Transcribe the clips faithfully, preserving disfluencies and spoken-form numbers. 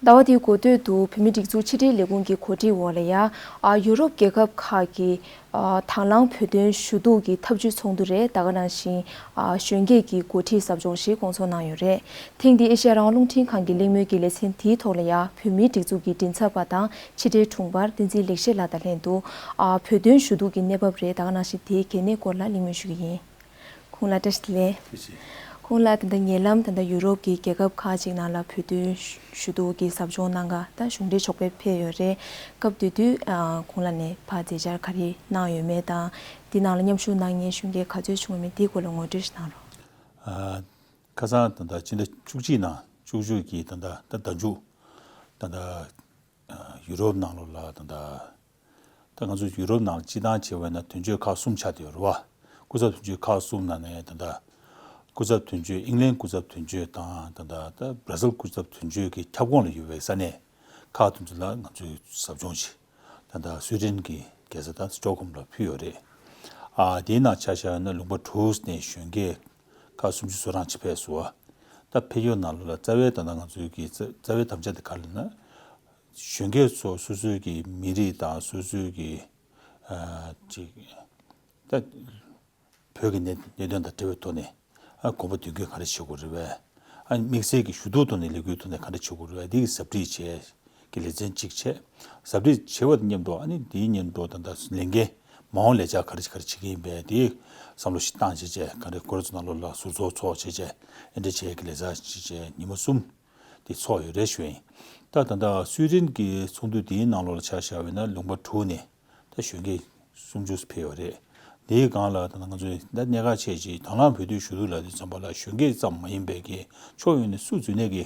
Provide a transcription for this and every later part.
ཟླ་བ་འདིའི་འགོ་སྟོད་དུ་བོད་མིའི་སྒྲིག་འཛུགས་ཕྱི་དྲིལ་ལས་ཁུངས་ཀྱི་གོ་སྒྲིག་འོག་ལ་ཡ། ཨ། ཡུ་རོབ་རྒྱལ་ཁབ་ཁག་གི་ཨ། དང་བླངས་བོད་དོན་ཞུ་གཏུག་གི་ཐབས་ཇུས་ཚོགས་འདུ་རེད། ད་ག་ནང་བཞིན་ཨ། གཞོན་སྐྱེས་ཀྱི་འགོ་ཁྲིད་ཟབ་སྦྱོང་ཞིག་སྐོང་ཚོགས་གནང་ཡོད་རེད། ཐེངས་འདིའི་ཨེ་ཤ་ཡ་རང་དབང་རླུང་འཕྲིན་ཁང་གི་གླེང་མོལ་གྱི་ལེ་ཚན་དེའི་ཐོག་ལ་ཡ། བོད་མིའི་སྒྲིག་འཛུགས་ཀྱི་མགྲིན་ཚབ་པ་དང་ཕྱི་དྲིལ་དྲུང་འཕར་བསྟན་འཛིན་ལེགས་བཤད་ལགས་དང་ལྷན་དུ་ཨ། བོད་དོན་ཞུ་གཏུག་གི་གནས་བབ་རེད། ད་ག་ནང་བཞིན་དེའི་གལ་གནད་སྐོར་ལ་གླེང་མོལ་ཞུ་གི་ཡིན། ཁོང་ལ་བཀྲ་ཤིས་བདེ་ལེགས། ཁོང་ལ་ད་ལྟ་ཉེ་ལམ་ད་ལྟ་ཡུ་རོབ་ཀྱི་རྒྱལ་ཁབ་ཁག་ཅིག་ནང་ལ་བོད་དོན་ཞུ་གཏུག་གི་ཟབ་སྦྱོང་གནང་ག་ད་གཞུང་འབྲེལ་ཕྱོགས་ཕེབས་ཕེབས་ཡོད་རེད། སྐབས་དེ་དུས་ཨ། ཁོང་ལ་ནས་ཕར་མཛད་འཆར་ག་རེ་གནང་ཡོད་མེད་དང་། འདི་ནང་ལ་མཉམ་ཞུགས་གནང་མཁན་གཞོན་སྐྱེས་ག་ཚོད་བྱུང་ཡོད་མེད་འདིའི་སྐོར་ལ་ངོ་སྤྲོད་ཞིག་གནང་རོགས། ཨ། ཁ་སང་ད་ལྟ་ཕྱི་ཟླ་བཅུ་གཅིག་ནང་བཅུ་གཅིག་གི་ད་ལྟ་ད་ཟླ་མཇུག་ད་ལྟ་ཡུ་རོབ་ནང་ལོགས་ལ་ད་ལྟ་ད་ང་ཚོ་ཡུ་རོབ་ནང་སྤྱི་བཏང་བྱས་པ་ཡིན་ན་དོན་གཅོད་ཁག་གསུམ་ཆགས་བསྡད་ཡོད་རེད་བ། སྐུ་ཚབ་དོན་གཅོད་ཁག་གསུམ་ནང་ནས་ད་ལྟ་སྐུ་ཚབ་དོན་གཅོད་ཨིང་ལན་སྐུ་ཚབ་དོན་གཅོད་དང་ད་ལྟ་ད་སྦྲ་སིལ་སྐུ་ཚབ་དོན་གཅོད་ཀྱི་ཁྱབ་ཁོངས་ལ་ཡོད་པའི་ས་གནས་ཁག་དེ་ཚོ་ལ་ང་ཚོས་ཟབ་སྦྱོང་ཞིག་ད་ལྟ་སུའེ་ཌེན་གྱི་རྒྱལ་ས་དང་སི་ཊོག་ཧོམ་ལ་ཕུལ་ཡོད་རེད། ཨ། དེའི་ནང་ཆ་བཞག་ན་ལུང་པ་དྲུག་ནས་གཞོན་སྐྱེས་ཁག་སུམ་ཅུ་སོ་གྲངས་ཅིག་ཕེབས་སོང་བ། ད་ཕེབས་ཡོད་ནང་ལོགས་ལ་རྩ་བའི་ད་ལྟ་ང་ཚོའི་གི་རྩ་རྩ་བའི་དམ་བཅའ་དེ་ག་རེ་ལབ་ན། གཞོན་སྐྱེས་ཚོ་སོ་སོའི་གི་མི་རིགས་དང་སོ་སོའི་གི་ཨ། ཅིག་ད་བོད་ཀྱི་གནད་གནད་དོན་དང་འབྲེལ་བའི་ཐོག་ནས་ཨ། དགོངས་པ་འདུན་འགྱེད་ག་རེ་བྱེད་དགོས་རེད་པས། ཨ། དམིགས་བསལ་གྱི་ཞུ་གཏུག་ཐོག་ནས་ལས་འགུལ་ཐོག་ནས་ག་འདྲ་བྱེད་དགོས་རེད་པས། འདི་གི་ཟབ་ཁྲིད་བྱས་ཀྱི་ལེ་ཚན་གཅིག་བྱས། ཟབ་ཁྲིད་བྱས་པ་དང་མཉམ་དུ་ཨ་ནི་འདིའི་མཉམ་དུ་ད་ལྟ་ལས་འགན་མ་འོངས་ལས་འཆར་ག་རེ་ག་རེ་བྱེད་ཀྱི་ཡིན་པས་དེའི་བསམ་བློ་ཞིག་བཏང་བྱས་བྱས་ག་རེ་ཁོ་རང་ཚོ་ནང་ལོགས་ལ་ཟུར་ཚོགས་ཚོགས་བྱས་བྱས་ཨེ་འདྲ་བྱས་ཀྱི་ལས་འཆར་ཅིག་བྱས་ཉི་མ་གསུམ་དེ་ཚོགས་ཡོད་རེད་ཞུ་ཡིན། ད་ད་ལྟ་སུའི་ཌེན་གྱི་ཚོགས་འདུ་དེའི་ནང་ལོགས་ལ་ཆ་བཞག་པ་ཡིན་ན་ལུང་པ་དྲུག་ནས་ད་གཞོན་སྐྱེས་སུམ་ཅུ་ཕེབས་ཡོད་རེད། དེའི་སྒང་ལ་ད་ལྟ་ང་ཚོས་ད་གནད་འགག་ཆེ་ཆེ་དང་བླངས་བོད་དོན་ཞུ་གཏུག་ལབ་དུས་ཙམ་པ་ལ་གཞོན་སྐྱེས་ཙམ་མ་ཡིན་པའི་གི་ཕྱོགས་ཡོངས་ནས་སུ་འཛུལ་ནས་གི་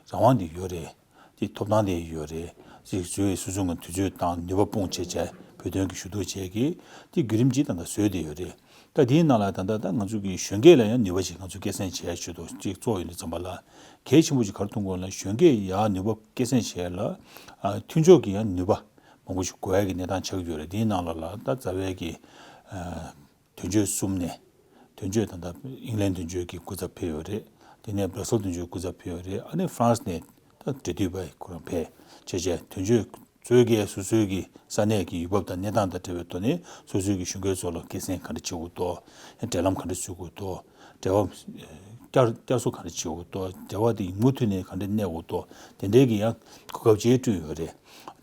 རང་དབང་དེ་ཡོད་རེད། དེ་ཐོབ་ཐང་དེ་ཡོད་རེད། ཅིག་འཛུལ་སོ་སོ་ངོས་དུས་ཚོད་དང་ནུས་པ་སྤུངས་བྱས་བྱས་བོད་དོན་གྱི་ཞུ་གཏུག་བྱས་ཀྱི་དེ་བརྒྱུད་རིམ་ཅིག་ད་ལྟ་བཟོས་བསྡད་ཡོད་རེད། ད་དེའི་ནང་ལ་ད་ལྟ་ད་ང་ཚོ་གི་གཞོན་སྐྱེས་ལ་ཡང་ནུས་པ་ཅིག་ང་ཚོ་སྐྱེད་སྲིང་བྱས་ཆེད་དུ་ཅིག་གཙོ་བོ་ཡིན་དུས་ཙམ་པ་ལ་གལ་ཆེན་པོ་ཅིག་ག་རེ་མཐོང་དགོས་ལ་གཞོན་སྐྱེས་ཡར་ནུས་པ་སྐྱེད་སྲིང་བྱས་ལ་ཨ་མཐུན་ཕྱོགས་ཀྱི་ཡང་ནུས་པ་མང་པོ་ཞིག་དགོས་ཡ་གི་གནས་སྟངས་ཆགས་ཀྱི་ཡོད་རེད། དེའི་ནང་ལ་ལ་ད་རྩ་བའི་གི་ཨ་དོན་གཅོད་གསུམ་ནས་དོན་གཅོད་ད་ལྟ་ཨིང་ལན་དོན་གཅོད་ཀྱི་སྐུ་ཚབ་ཕེབས་ཡོད་རེད། དེ་ནས་སྦྲ་སིལ་དོན་གཅོད་སྐུ་ཚབ་ཕེབས་ཡོད་རེད། ཨ་ནི་ཧྥ་རན་སི་ནས་ད་འབྲེལ་མཐུད་པ་ཁོ་རང་ཕེབས་བྱས་བྱས་དོན་གཅོད་གཙོས་ཀྱི་སོ་སོའི་གི་ས་གནས་ཀྱི་ཡུལ་བབ་དང་གནས་སྟངས་དང་འབྲེལ་བའི་ཐོག་ནས་སོ་སོའི་གི་གཞོན་སྐྱེས་ཚོ་ལ་སྐྱེད་སྲིང་ག་འདྲ་བྱེད་དགོས་འདུག་འབྲེལ་ལམ་ག་འདྲ་བཟོ་དགོས་འདུག་འབྲེལ་བ་བསྐྱར་བསྐྱར་གསོ་ག་འདྲ་བྱེད་དགོས་འདུག་འབྲེལ་བ་དེ་མུ་མཐུད་ནས་ག་འདྲ་གནས་དགོས་འདུག་དེ་འདྲའི་གི་ཡང་གོ་སྐབས་ཅིག་བསྐྲུན་ཡོད་རེད།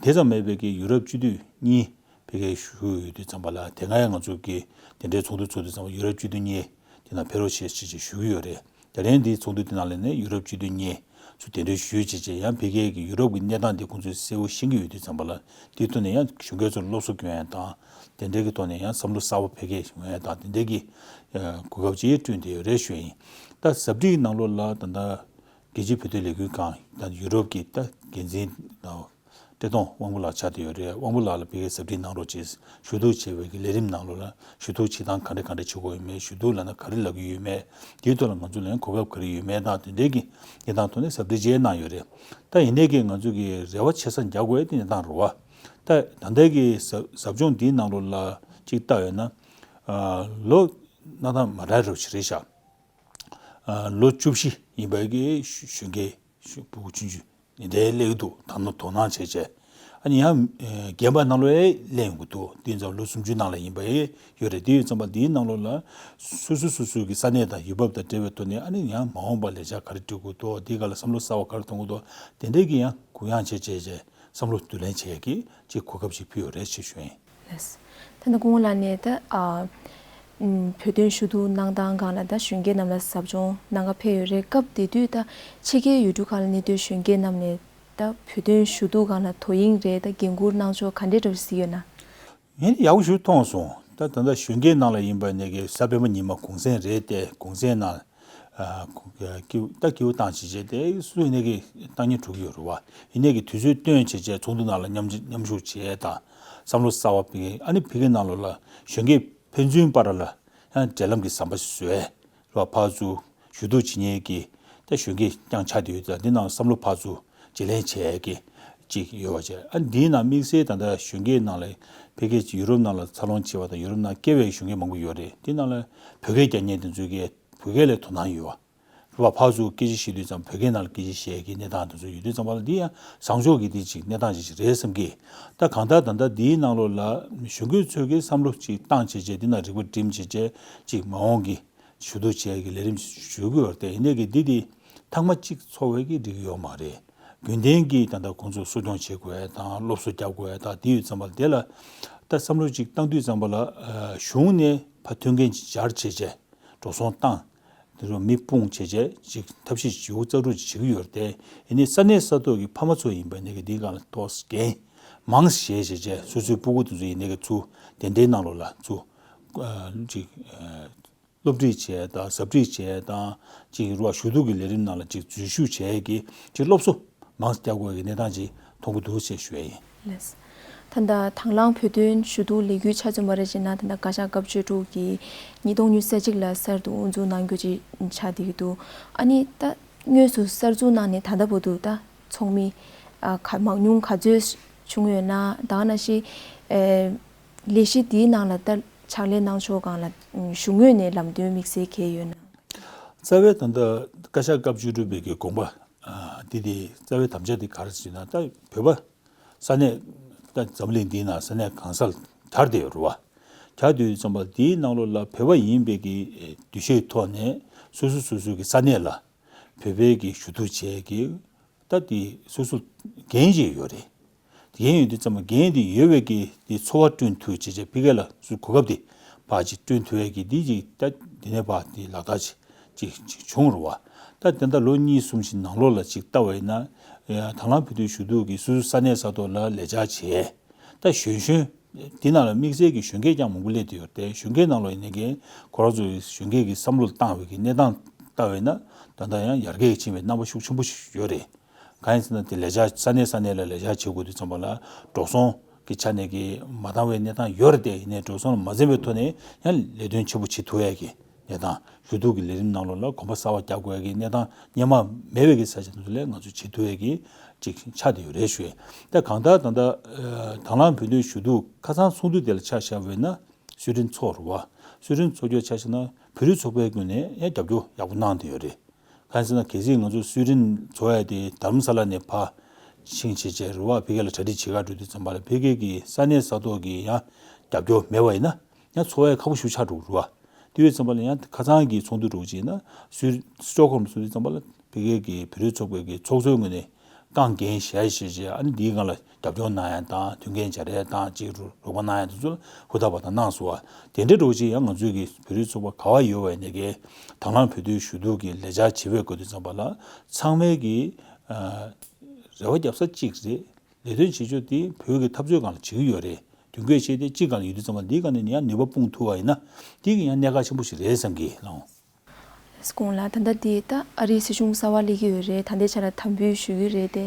དེ་ཙམ་མེད་པའི་གི་ཡུ་རོབ་སྤྱི་འཐུས་གཉིས་ཕ་གིར་བཞུགས་ཡོད་དུས་ཙམ་པ་ལ་དེ་སྔ་ཡང་ང་ཚོ་གི་དེ་འདྲའི་ཚོགས་འདུ་ཚོགས་དུས་ཙམ་པ་ཡུ་རོབ་སྤྱི་འཐུས་གཉིས་དེ་ནང་ཕེབས་རོགས་བྱེད་ཅེས་ཅེས་ཞུ་གི་ཡོད་རེད། ད་ལན་འདིའི་ཚོགས་འདུ་དེ་ནང་ལ་ནས་ཡུ་རོབ་སྤྱི་འཐུས་གཉིས་ཚུར་གདན་འདྲེན་ཞུས་བྱས་བྱས་ཡང་ཕ་གིའི་གི་ཡུ་རོབ་ཀྱི་གནས་སྟངས་འདི་ཁོང་ཚོས་གསལ་བོ་ཤེས་ཀྱི་ཡོད་དུས་ཙམ་པ་ལ་དེའི་ཐོག་ནས་ཡང་གཞོན་སྐྱེས་ཚོར་སློབ་གསོ་སྐྱོན་ཡ་དང་དེ་འདྲའི་གི་ཐོག་ནས་ཡང་བསམ་བློ་གསར་པ་འཕེལ་རྒྱས་ཡོང་ཡ་དང་དེ་འདྲའི་གི་གོ་སྐབས་ཅིག་བསྐྲུན་བསྡད་ཡོད་རེད་ཞུ་ཡ་ཡིན། ད་ཟབ་ཁྲིད་ནང་ལོགས་ལ་ད་ལྟ་རྒྱལ་སྤྱིའི་བོད་དོན་ལས་འགུལ་ཁང་ད་ཡུ་རོབ་ཀྱི་ད་འགན་འཛིན་བཀྲས་མཐོང་དབང་པོ་ལགས་ཆགས་བསྡད་ཡོད་རེད། དབང་པོ་ལགས་ལ་ཕ་གིར་ཟབ་ཁྲིད་གནང་རོགས་བྱེད། ཞུ་གཏུག་བྱེད་པའི་གི་ལས་རིམ་ནང་ལོགས་ལ་ཞུ་གཏུག་བྱེད་སྟངས་ག་འདྲ་ག་འདྲ་བྱེད་དགོས་ཡོད་མེད། ཞུ་གཏུག་ལབ་ན་ག་རེ་ལབ་ཀྱི་ཡོད་མེད། དེའི་ཐོག་ལ་ང་ཚོ་ལ་ཡང་གོ་སྐབས་ག་རེ་ཡོད་མེད་དང་དེ་འདྲའི་གི་གནས་སྟངས་ཐོག་ནས་ཟབ་ཁྲིད་ཅིག་གནང་ཡོད་རེད། ད་ཡིན་ནའི་གི་ང་ཚོ་གི་རེ་བ་ཆེ་ས་རྒྱག་དགོས་ཡ་དེ་གནས་སྟངས་རེད་བ། ད་ད་ལྟའི་གི་ཟབ་ཟབ་སྦྱོང་འདིའི་ནང་ལོགས་ལ་ཅིག་བལྟ་ཡོད་ན་ཨ་ལོ་གནའ་ཐང་མ་འདྲ་རོ་ཞིག་རེད་ཤག་ཨ་ལོ་བཅུ་བཞི་ཡིན་པའི་གི་གཞོན་སྐྱེས་ཕྲུ་གུ་ཆུང་ཆུང་འདི་འདྲའི་སླེབས་འདུག་ད་ནི་དོ་སྣང་བྱས་བྱས། ཨ་ནི་ཡང་རྒན་པ་ནང་ལོགས་ལ་སླེབས་ཡོང་གི་འདུག་དེ་ཙམ་ལོ་སུམ་ཅུ་ནང་ལ་ཡིན་པ་ཡོད་རེད། དེ་ཡོད་ཙམ་པ་འདིའི་ནང་ལོགས་ལ་སོ་སོ་སོ་སོའི་གི་ས་གནས་དང་ཡུལ་བབ་དང་འབྲེལ་བའི་ཐོག་ནས་ཨ་ནི་ཡང་མ་འོངས་པ་ལས་འཆར་ག་རེ་སྒྲིག་དགོས་འདུག་དེའི་སྒང་ལ་བསམ་བློ་གསར་བ་ག་རེ་གཏོང་དགོས་འདུག་དེ་འདྲའི་གི་ཡང་གུ་ཡངས་བྱས་བྱས་བྱས་བསམ་བློ་བསྡུ་ལེན་བྱེད་ཡས་ཀྱི་ཅིག་གོ་སྐབས་ཅིག་ཕུལ་ཡོད་རེད་ཅེས་ཞུ་ཡིན། ལགས། ད་ནི་སྐུ་ངོ་ལགས་ནས་ད་ཨ་ཨམ་བོད་དོན་ཞུ་གཏུག་གནང་སྟངས་སྒང་ལ་ད་གཞོན་སྐྱེས་རྣམས་ལ་ཟབ་སྦྱོང་གནང་ག་ཕེབས་ཡོད་རེད། སྐབས་དེ་དུས་ད་ཕྱི་རྒྱལ་ཡུལ་གྲུ་ཁག་ལ་གནས་སྡོད་གཞོན་སྐྱེས་རྣམས་ནས་ད་བོད་དོན་ཞུ་གཏུག་སྒང་ལ་དོ་དབྱིངས་རེད་ད་འགན་འཁུར་གནང་ཕྱོགས་ག་འདྲའི་འདྲ་བོ་གཟིགས་ཡོད་ན། ངས་ནི་ཡག་པོ་ཞིག་མཐོང་སོང་། ད་ད་ལྟ་གཞོན་སྐྱེས་ནང་ལ་ཡིན་པ་ནས་གི་གཟའ་སྤེན་པ་ཉི་མ་གུང་སེང་རེད་དེ་གུང་སེང་ནང་ཨ་ཁོ་ཀེའུ་ད་ཀེའུ་བཏང་བྱས་བྱས་དེ་སུ་ཡིན་ནའི་གི་བཏང་སྙིང་བྲོ་གི་ཡོད་རེད་བ། ཡིན་ནའི་གི་དུས་ཚོད་བཏོན་བྱས་བྱས་ཚོགས་འདུ་ནང་ལ་མཉམ་མཉམ་ཞུགས་བྱས་དང་བསམ་བློ་གསར་བ་ཕ་གི་ཨ་ནི་ཕ་གི་ནང་ལོགས་ལ་གཞོན་སྐྱེས་ཕན་ཚུན་བར་ལ་ཡང་འབྲེལ་ལམ་གྱི་ཟམ་པ་ཞིག་བཟོས་རེད་བ། ཕར་ཚུར་ཞུ་གཏུག་བྱེད་མཁན་གྱི་ད་གཞོན་སྐྱེས་རྐྱང་ཆགས་བསྡད་ཡོད་ཙང་འདི་ནང་བསམ་བློ་ཕར་ཚུར་བརྗེ་ལེན་བྱེད་ཡས་ཀྱི་ཅིག་ཡོད་པ་བྱས། ཨ་འདིའི་ནང་དམིགས་བསལ་ད་ལྟ་གཞོན་སྐྱེས་ནང་ལ་ཕ་གི་ཡུ་རོབ་ནང་ལ་འཚར་ལོངས་བྱས་པ་དང་ཡུ་རོབ་ནང་སྐྱེས་པའི་གཞོན་སྐྱེས་མང་པོ་ཡོད་རེད། འདི་ནང་ལ་བོད་སྐད་རྒྱག་མཁན་དེ་ཚོས་ཀྱི་བོད་སྐད་ལ་དོ་སྣང་ཡོད་པ། རེད་བ། ཕར་ཚུར་སྐད་ཆ་བཤད་དུས་ཙམ་བོད་སྐད་ནང་ལ་སྐད་ཆ་བཤད་ཀྱི་གནས་སྟངས་དེ་ཚོ་ཡོད་དུས་ཙམ་པ་ལ། འདི་ཡང་བཟང་ཕྱོགས་ཀྱི་དེ་ཅིག་གནས་སྟངས་ཅིག་རེད་བསམ་གི། ད་གང་ལྟར་ད་ལྟ་འདིའི་ནང་ལོགས་ལ་གཞོན་སྐྱེས་ཚོས་ཀྱི་བསམ་བློ་ཅིག་བཏང་བྱས་བྱས། འདི་ན་རིག་པ་སྒྲིམ་བྱས་བྱས་ཅིག་མ་འོངས་ཀྱི་ཞུ་གཏུག་བྱེད་ཀྱི་ལས་རིམ་ཞུ་གི་ཡོད་རེད་དེ། ཡིན་ནའི་གི་འདི་དེ་ཐེངས་མ་གཅིག་ཚོགས་པའི་གི་འགྲིག་གི་ཡོད་མ་རེད། རྒྱུན་ལྡན་གྱི་ད་ལྟ་ཁོང་ཚོ་གསོ་སྐྱོང་བྱེད་དགོས་དང་སློབ་གསོ་རྒྱག་དགོས་དང་དེ་ཡོད་ཙམ་པ་ལ། དེ་ལ་ད་བསམ་བློ་ཅིག་བཏང་དུས་ཙམ་པ་ལ་གཞུང་ནས་ཕར་མཐུན་རྐྱེན་ཅིག་སྦྱར་བྱས་བྱས་འགྲོ་སོང་བཏང་། དེ་རུ་མི་སྤུངས་བྱས་བྱས་ཅིག་ཐབས་ཤེས་བྱེད་རྩལ་སྤྲུགས་ཅིག་བྱེད་ཀྱི་ཡོད་རེད་དེ། ཡིན་ནའི་ས་གནས་ས་ཐོག་གི་ཕ་མ་ཚོ་ཡིན་པ་ནས་གི་འདིའི་སྒང་ལ་ཏོག་ཙམ་འགན་མང་བཞེས་བྱས་བྱས་སོ་སོའི་སྤུ་གུ་དེ་ཚོ་ཡིན་ནའི་གི་ཚུར་དེ་འདྲའི་ནང་ལོགས་ལ་ཚུར་ཅིག་སློབ་ཁྲིད་བྱས་དང་ཟབ་ཁྲིད་བྱས་དང་ཅིག་རུ་བ་ཞུ་གཏུག་གི་ལས་རིམ་ནང་ལ་ཅིག་འཛུལ་ཞུགས་བྱས་ཀྱི་ཅིག་སློབ་གསོ་མང་ཙམ་རྒྱག་དགོས་ཀྱི་གནས་སྟངས་ཅིག་མཐོང་གི་འདུག་ཅེས་ཞུ་ཡ་ཡིན། ལགས། ད་ལྟ་དང་བླངས་བོད་དོན་ཞུ་གཏུག་ལས་འགུལ་ཆ་མཚོན་པ་རེ་བྱས་ན། ད་ལྟ་བཀའ་ཤག་སྐབས་བཅུ་དྲུག་གིས་ཉིས་སྟོང་ཉི་ཤུ་རྩ་གཅིག་ལ་གསར་དུ་དབུ་འཛུགས་གནང་རྒྱུ་ཅིག་ཆགས་བསྡད་ཀྱི་འདུག་ཨ་ནི་ད་དངོས་སུ་གསར་འཛུགས་གནང་ནས་ད་ལྟ་བར་དུ་ད་ཚོགས་མི་ཨ་ག་མང་ཉུང་ག་ཚོད་བྱུང་ཡོད་ན། ད་ག་ནང་བཞིན་ཨེ་ལས་གཞི་འདིའི་ནང་ལ་ད་ཕྱག་ལས་གནང་ཕྱོགས་སྒང་ལ་གཞུང་ངོས་ནས་ལམ་སྟོན་དམིགས་བསལ་གང་ཡོད་ན། རྩ་བའི་ད་ལྟ་བཀའ་ཤག་སྐབས་བཅུ་དྲུག་པའི་གི་དགོངས་པ་ཨ་འདི་དེ་རྩ་བའི་དམ་བཅའ་དེ་ག་རེ་ཟེར་ན། ད་བོད་པ་ས་གནས་ད་འཛམ་གླིང་འདིའི་ནང་ས་གནས་གང་སར་གྱར་བསྡད་ཡོད་རེད་བ། གྱར་བསྡད་ཡོད་ཙམ་པ་འདིའི་ནང་ལོགས་ལ་བོད་པ་ཡིན་པའི་གི་འདུ་ཤེས་ཐོག་ནས་སོ་སོ་སོ་སོའི་གི་ས་གནས་ལ་བོད་པའི་གི་ཞུ་གཏུག་བྱས་ཀྱི་ད་དེ་སོ་སོ་འགན་ཅིག་ཡོད་རེད། འགན་ཡོད་དུས་ཙམ་པ་འགན་དེ་ཡོད་པའི་གི་དེ་འཚོ་བ་བསྐྲུན་ཐུབ་བྱས་བྱས་ཕ་གི་ལ་སུ་གོ་སྐབས་དེ་ཕར་ཅིག་བསྐྲུན་ཐུབ་པའི་གི་དེ་ཅིག་ད་དེ་ནས་ཕར་དེ་ལག་བསྟར་ཅིག་ཅིག་ཅིག་བྱུང་རུ་བ། ད་དེ་འདྲ་ལོ་གཉིས་གསུམ་ཞིག་ནང་ལོགས་ལ་ཅིག་ལྟ་བ་ཡིན་ན། ཡ་དང་བླངས་བོད་དོན་ཞུ་གཏུག་གི་སུ་སུ་ས་གནས་ས་ཐོག་ལ་ལས་འཆར་བྱས། ད་གཞོན་གཞོན་དེ་ནང་ལ་དམིགས་བསལ་གྱི་གཞོན་སྐྱེས་ཀྱང་མང་པོ་སླེབས་བསྡད་ཡོད་རེད་དེ། གཞོན་སྐྱེས་ནང་ལོགས་ཡིན་ནའི་གི་ཁོ་རང་ཚོའི་གཞོན་སྐྱེས་ཀྱི་བསམ་བློ་བཏང་བའི་གི་གནས་སྟངས་ལྟ་བས་ན་ད་ལྟ་ཡང་ཡར་རྒྱས་ཕྱིན་པའི་རྣམ་པ་ཤུགས་ཆེན་པོ་ཞིག་ཡོད་རེད། གང་ཡིན་ཟེར་ན་དེ་ལས་འཆར་ས་གནས་ས་གནས་ལ་ལས་འཆར་བྱེད་དགོས་དུས་ཙམ་པ་ལ་འགྲོ་སོང་གི་ཆ་ནས་ཀྱི་མ་འདང་བའི་གནས་སྟངས་ཡོད་རེད་དེ། ཡིན་ནའི་འགྲོ་སོང་ལ་མ་འཛེམ་པའི་ཐོག་ནས་ཡང་ལས་དོན་ཆེན་པོ་བྱེད་ཐུབ་ཡས་ཀྱི་གནས་སྟངས། ཞུ་གཏུག་གི་ལས་རིམ་ནང་ལོགས་ལ་གོམ་པ་གསར་བ་རྒྱག་དགོས་ཡས་ཀྱི་གནས་སྟངས་སྔོན་མ་མེད་པའི་གི་ས་ཆ་དེ་ཚོ་ལ་ང་ཚོས་བྱེད་ཐུབ་ཡས་ཀྱི་ཅིག་ཆགས་བསྡད་ཡོད་རེད་ཞུ་ཡས། ད་གང་ལྟར་ད་ལྟ་དང་བླངས་བོད་དོན་ཞུ་གཏུག་ཁ་སང་ཚོགས་འདུ་དེ་ལ་ཆ་བཞག་པ་ཡིན་ན། སུའེ་ཏེན་ཚོགས་རེད་བ། སུའེ་ཏེན་ཚོགས་རྒྱུ་ཆ་བཞག་ན་བོད་རིགས་ཚོགས་པའི་ངོས་ནས་ཡང་རྒྱབ་སྐྱོར་ཡག་པོ་གནང་བསྡད་ཡོད་རེད། གང་ཡིན་ཟེར་ན་གལ་སྲིད་ང་ཚོ་སུའེ་ཏེན་ཚོགས་ཡ་དེ་རྡ་རམ་ས་ལ་ནས་ཕར་ཕྱིན་བྱས་བྱས་རེད་བ། ཕ་གི་ལ་གྲ་སྒྲིག་བྱེད་ག་འགྲོ་དུས་ཙམ་པ་ལ་ཕ་གི་གི་ས་གནས་ས་ཐོག་གི་ཡང་རྒྱབ་སྐྱོར་མེད་པ་ཡིན་ན་ཡང་ཚོགས་ཡ་ཁག་པོ་ཞིག་ཆགས་འགྲོ་གི་རེད་བ། དེ་ཡོད་ཙམ་པ་ལ་ཡང་ཁ་སང་གི་ཚོགས་འདུ་འགྲོ་གི་ཡིན་ན་སུའི་སི་ཊོག་ཧོམ་ཚོགས་འདུ་ཙམ་པ་ལ་ཕ་གི་གི་བོད་རིགས་ཚོགས་པའི་གི་ཚོགས་གཙོའི་ངོས་ནས་རྐང་འགན་བཞེས་བྱས་བྱས། ཨ་ནི་འདིའི་སྒང་ལ་རྒྱབ་སྐྱོར་གནང་ཡ་དང་མཐུན་རྐྱེན་སྦྱར་ཡ་དང་ཅིག་རོགས་པ་གནང་ཡ་དེ་ཚོ་ལ་ཧུར་ཐག་པ་དང་གནང་སོང་བ། དེ་འདྲའི་འགྲོ་ཅིག་ཡང་ང་ཚོའི་གི་བོད་རིགས་ཚོགས་པ་ག་བ་ཡོད་པ་ཡིན་ནའི་གི་དང་བླངས་བོད་དོན་ཞུ་གཏུག་གི་ལས་འཆར་བྱེད་པའི་དགོས་དུས་ཙམ་པ་ལ་ཚང་མའི་གི་ཨ་རེ་བ་རྒྱབ་ས་གཅིག་རེད། ལས་དོན་བྱེད་ཕྱོགས་དེ་བོད་ཀྱི་འཐབ་རྩོད་སྒང་ལ་བྱེད་ཀྱི་ཡོད་རེད། མདུན་སྐྱོད་བྱས་ཏེ་གཅིག་སྒང་ལ་ཡོད་དུས་ཙམ་པ་འདིའི་སྒང་ནས་ཡང་ནུས་པ་སྤུངས་ཐུབ་པ་ཡིན་ན་འདི་གི་ཡང་གནད་འགག་ཆེན་པོ་ཞིག་རེད་བསམ་གི་ལགས། སྐུ་ངོ་ལགས། ད་ལྟ་འདི་ད་ཨ་རིའི་སྲིད་གཞུང་གསར་པ་སླེབས་ཀྱི་ཡོད་རེད། ད་ལྟའི་ཆ་ལ་དམ་འབུལ་ཞུ་གི་རེད་དེ།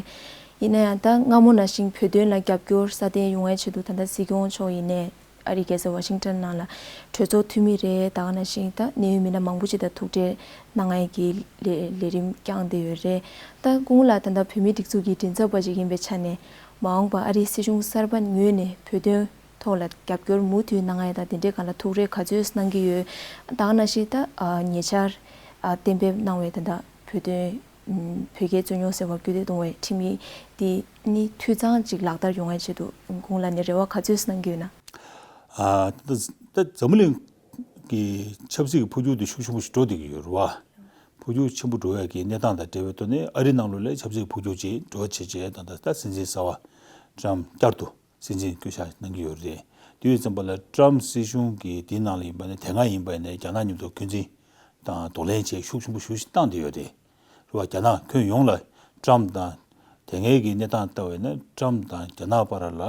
ཡིན་ན་ཡང་ད་སྔ་མོ་ནང་བཞིན་བོད་དོན་ལ་རྒྱབ་སྐྱོར་སྲ་བརྟན་ཡོང་བའི་ཆེད་དུ་ད་ལྟ་སྲིད་སྐྱོང་མཆོག་ཡིན་ནའི་ཨ་རིའི་རྒྱལ་ས་ཝ་ཤིང་ཊོན་ནང་ལ་གྲོས་ཚོགས་འཐུས་མི་རེད། ད་ག་ནང་བཞིན་ད་གནད་ཡོད་མི་སྣ་མང་པོ་ཅིག་དང་ཐུག་འཕྲད་གནང་ཡས་ཀྱི་ལས་ལས་རིམ་བསྐྱངས་བསྡད་ཡོད་རེད། ད་སྐུ་ངོ་ལགས་ད་ལྟ་བོད་མིའི་སྒྲིག་འཛུགས་ཀྱི་མགྲིན་ཚབ་པ་ཞིག་ཡིན་པའི་ཆ་ནས་མ་འོངས་པ་ཨ་རིའི་སྲིད་གཞུང་གསར་པ་ངོས་ནས་བོད་དོན་ཐོག་ལ་རྒྱབ་སྐྱོར་མུ་མཐུད་གནང་ཡ་དང་དེ་འདྲའི་སྒང་ལ་ཐུགས་རེ་ག་ཚོད་གནང་གི་ཡོད། ད་ག་ནང་བཞིན་ད་ཨ་ཉེ་ཆར་ཨ་གཏན་འབེབས་གནང་བའི་ད་ལྟ་བོད་དོན་ཨམ་བོད་རྒྱའི་རྩོད་རྙོག་སེལ་བར་སྐུལ་འདེད་གཏོང་བའི་ཁྲིམས་ཡིག་འདི་ནི་འཐུས་ཚང་ཅིག་ལག་བསྟར་ཡོང་བའི་ཆེད་དུ་སྐུ་ངོ་ལགས་ནས་རེ་བ་ག་ཚོད་གནང་གི་ཡོད་ན། ཨ་ད་ད་འཛམ་བུ་གླིང་གི་ཆབ་སྲིད་ཀྱི་འཕོ་འགྱུར་དེ་ཤུགས་ཆེན་པོ་ཞིག་འགྲོ་བསྡད་ཀྱི་ཡོད་རེད་བ། འཕོ་འགྱུར་ཆེན་པོ་འགྲོ་བའི་གི་གནས་སྟངས་དང་འབྲེལ་བའི་ཐོག་ནས་ཨ་རི་ནང་ལོགས་ལ་ཆབ་སྲིད་འཕོ་འགྱུར་ཅིག་འགྲོ་བྱས་བྱས་ད་ལྟ་ད་སྲིད་འཛིན་གསར་པ་ཊམ་བསྐྱར་དུ་སྲིད་འཛིན་བསྐོ་བཞག་གནང་གི་ཡོད་རེད། དེ་ཡོད་ཙམ་པ་ལ་ཊམ་སྲིད་གཞུང་གི་དེའི་ནང་ལ་ཡིན་པ་ནས་དེ་སྔ་ཡིན་པ་ནས་རྒྱ་ནག་མཉམ་དུ་འཁོན་འཛིན་དང་གདོང་ལེན་བྱེད་ཤུགས་ཆེན་པོ་ཞེ་པོ་ཞིག་བཏང་བསྡད་ཡོད་རེད། རེད་བ། རྒྱ་ནག་ཁྱོན་ཡོངས་ལ་ཊམ་དང་དེ་སྔའི་གི་གནས་སྟངས་ལྟ་བས་ན་ཊམ་དང་རྒྱ་ནག་བར་ལ་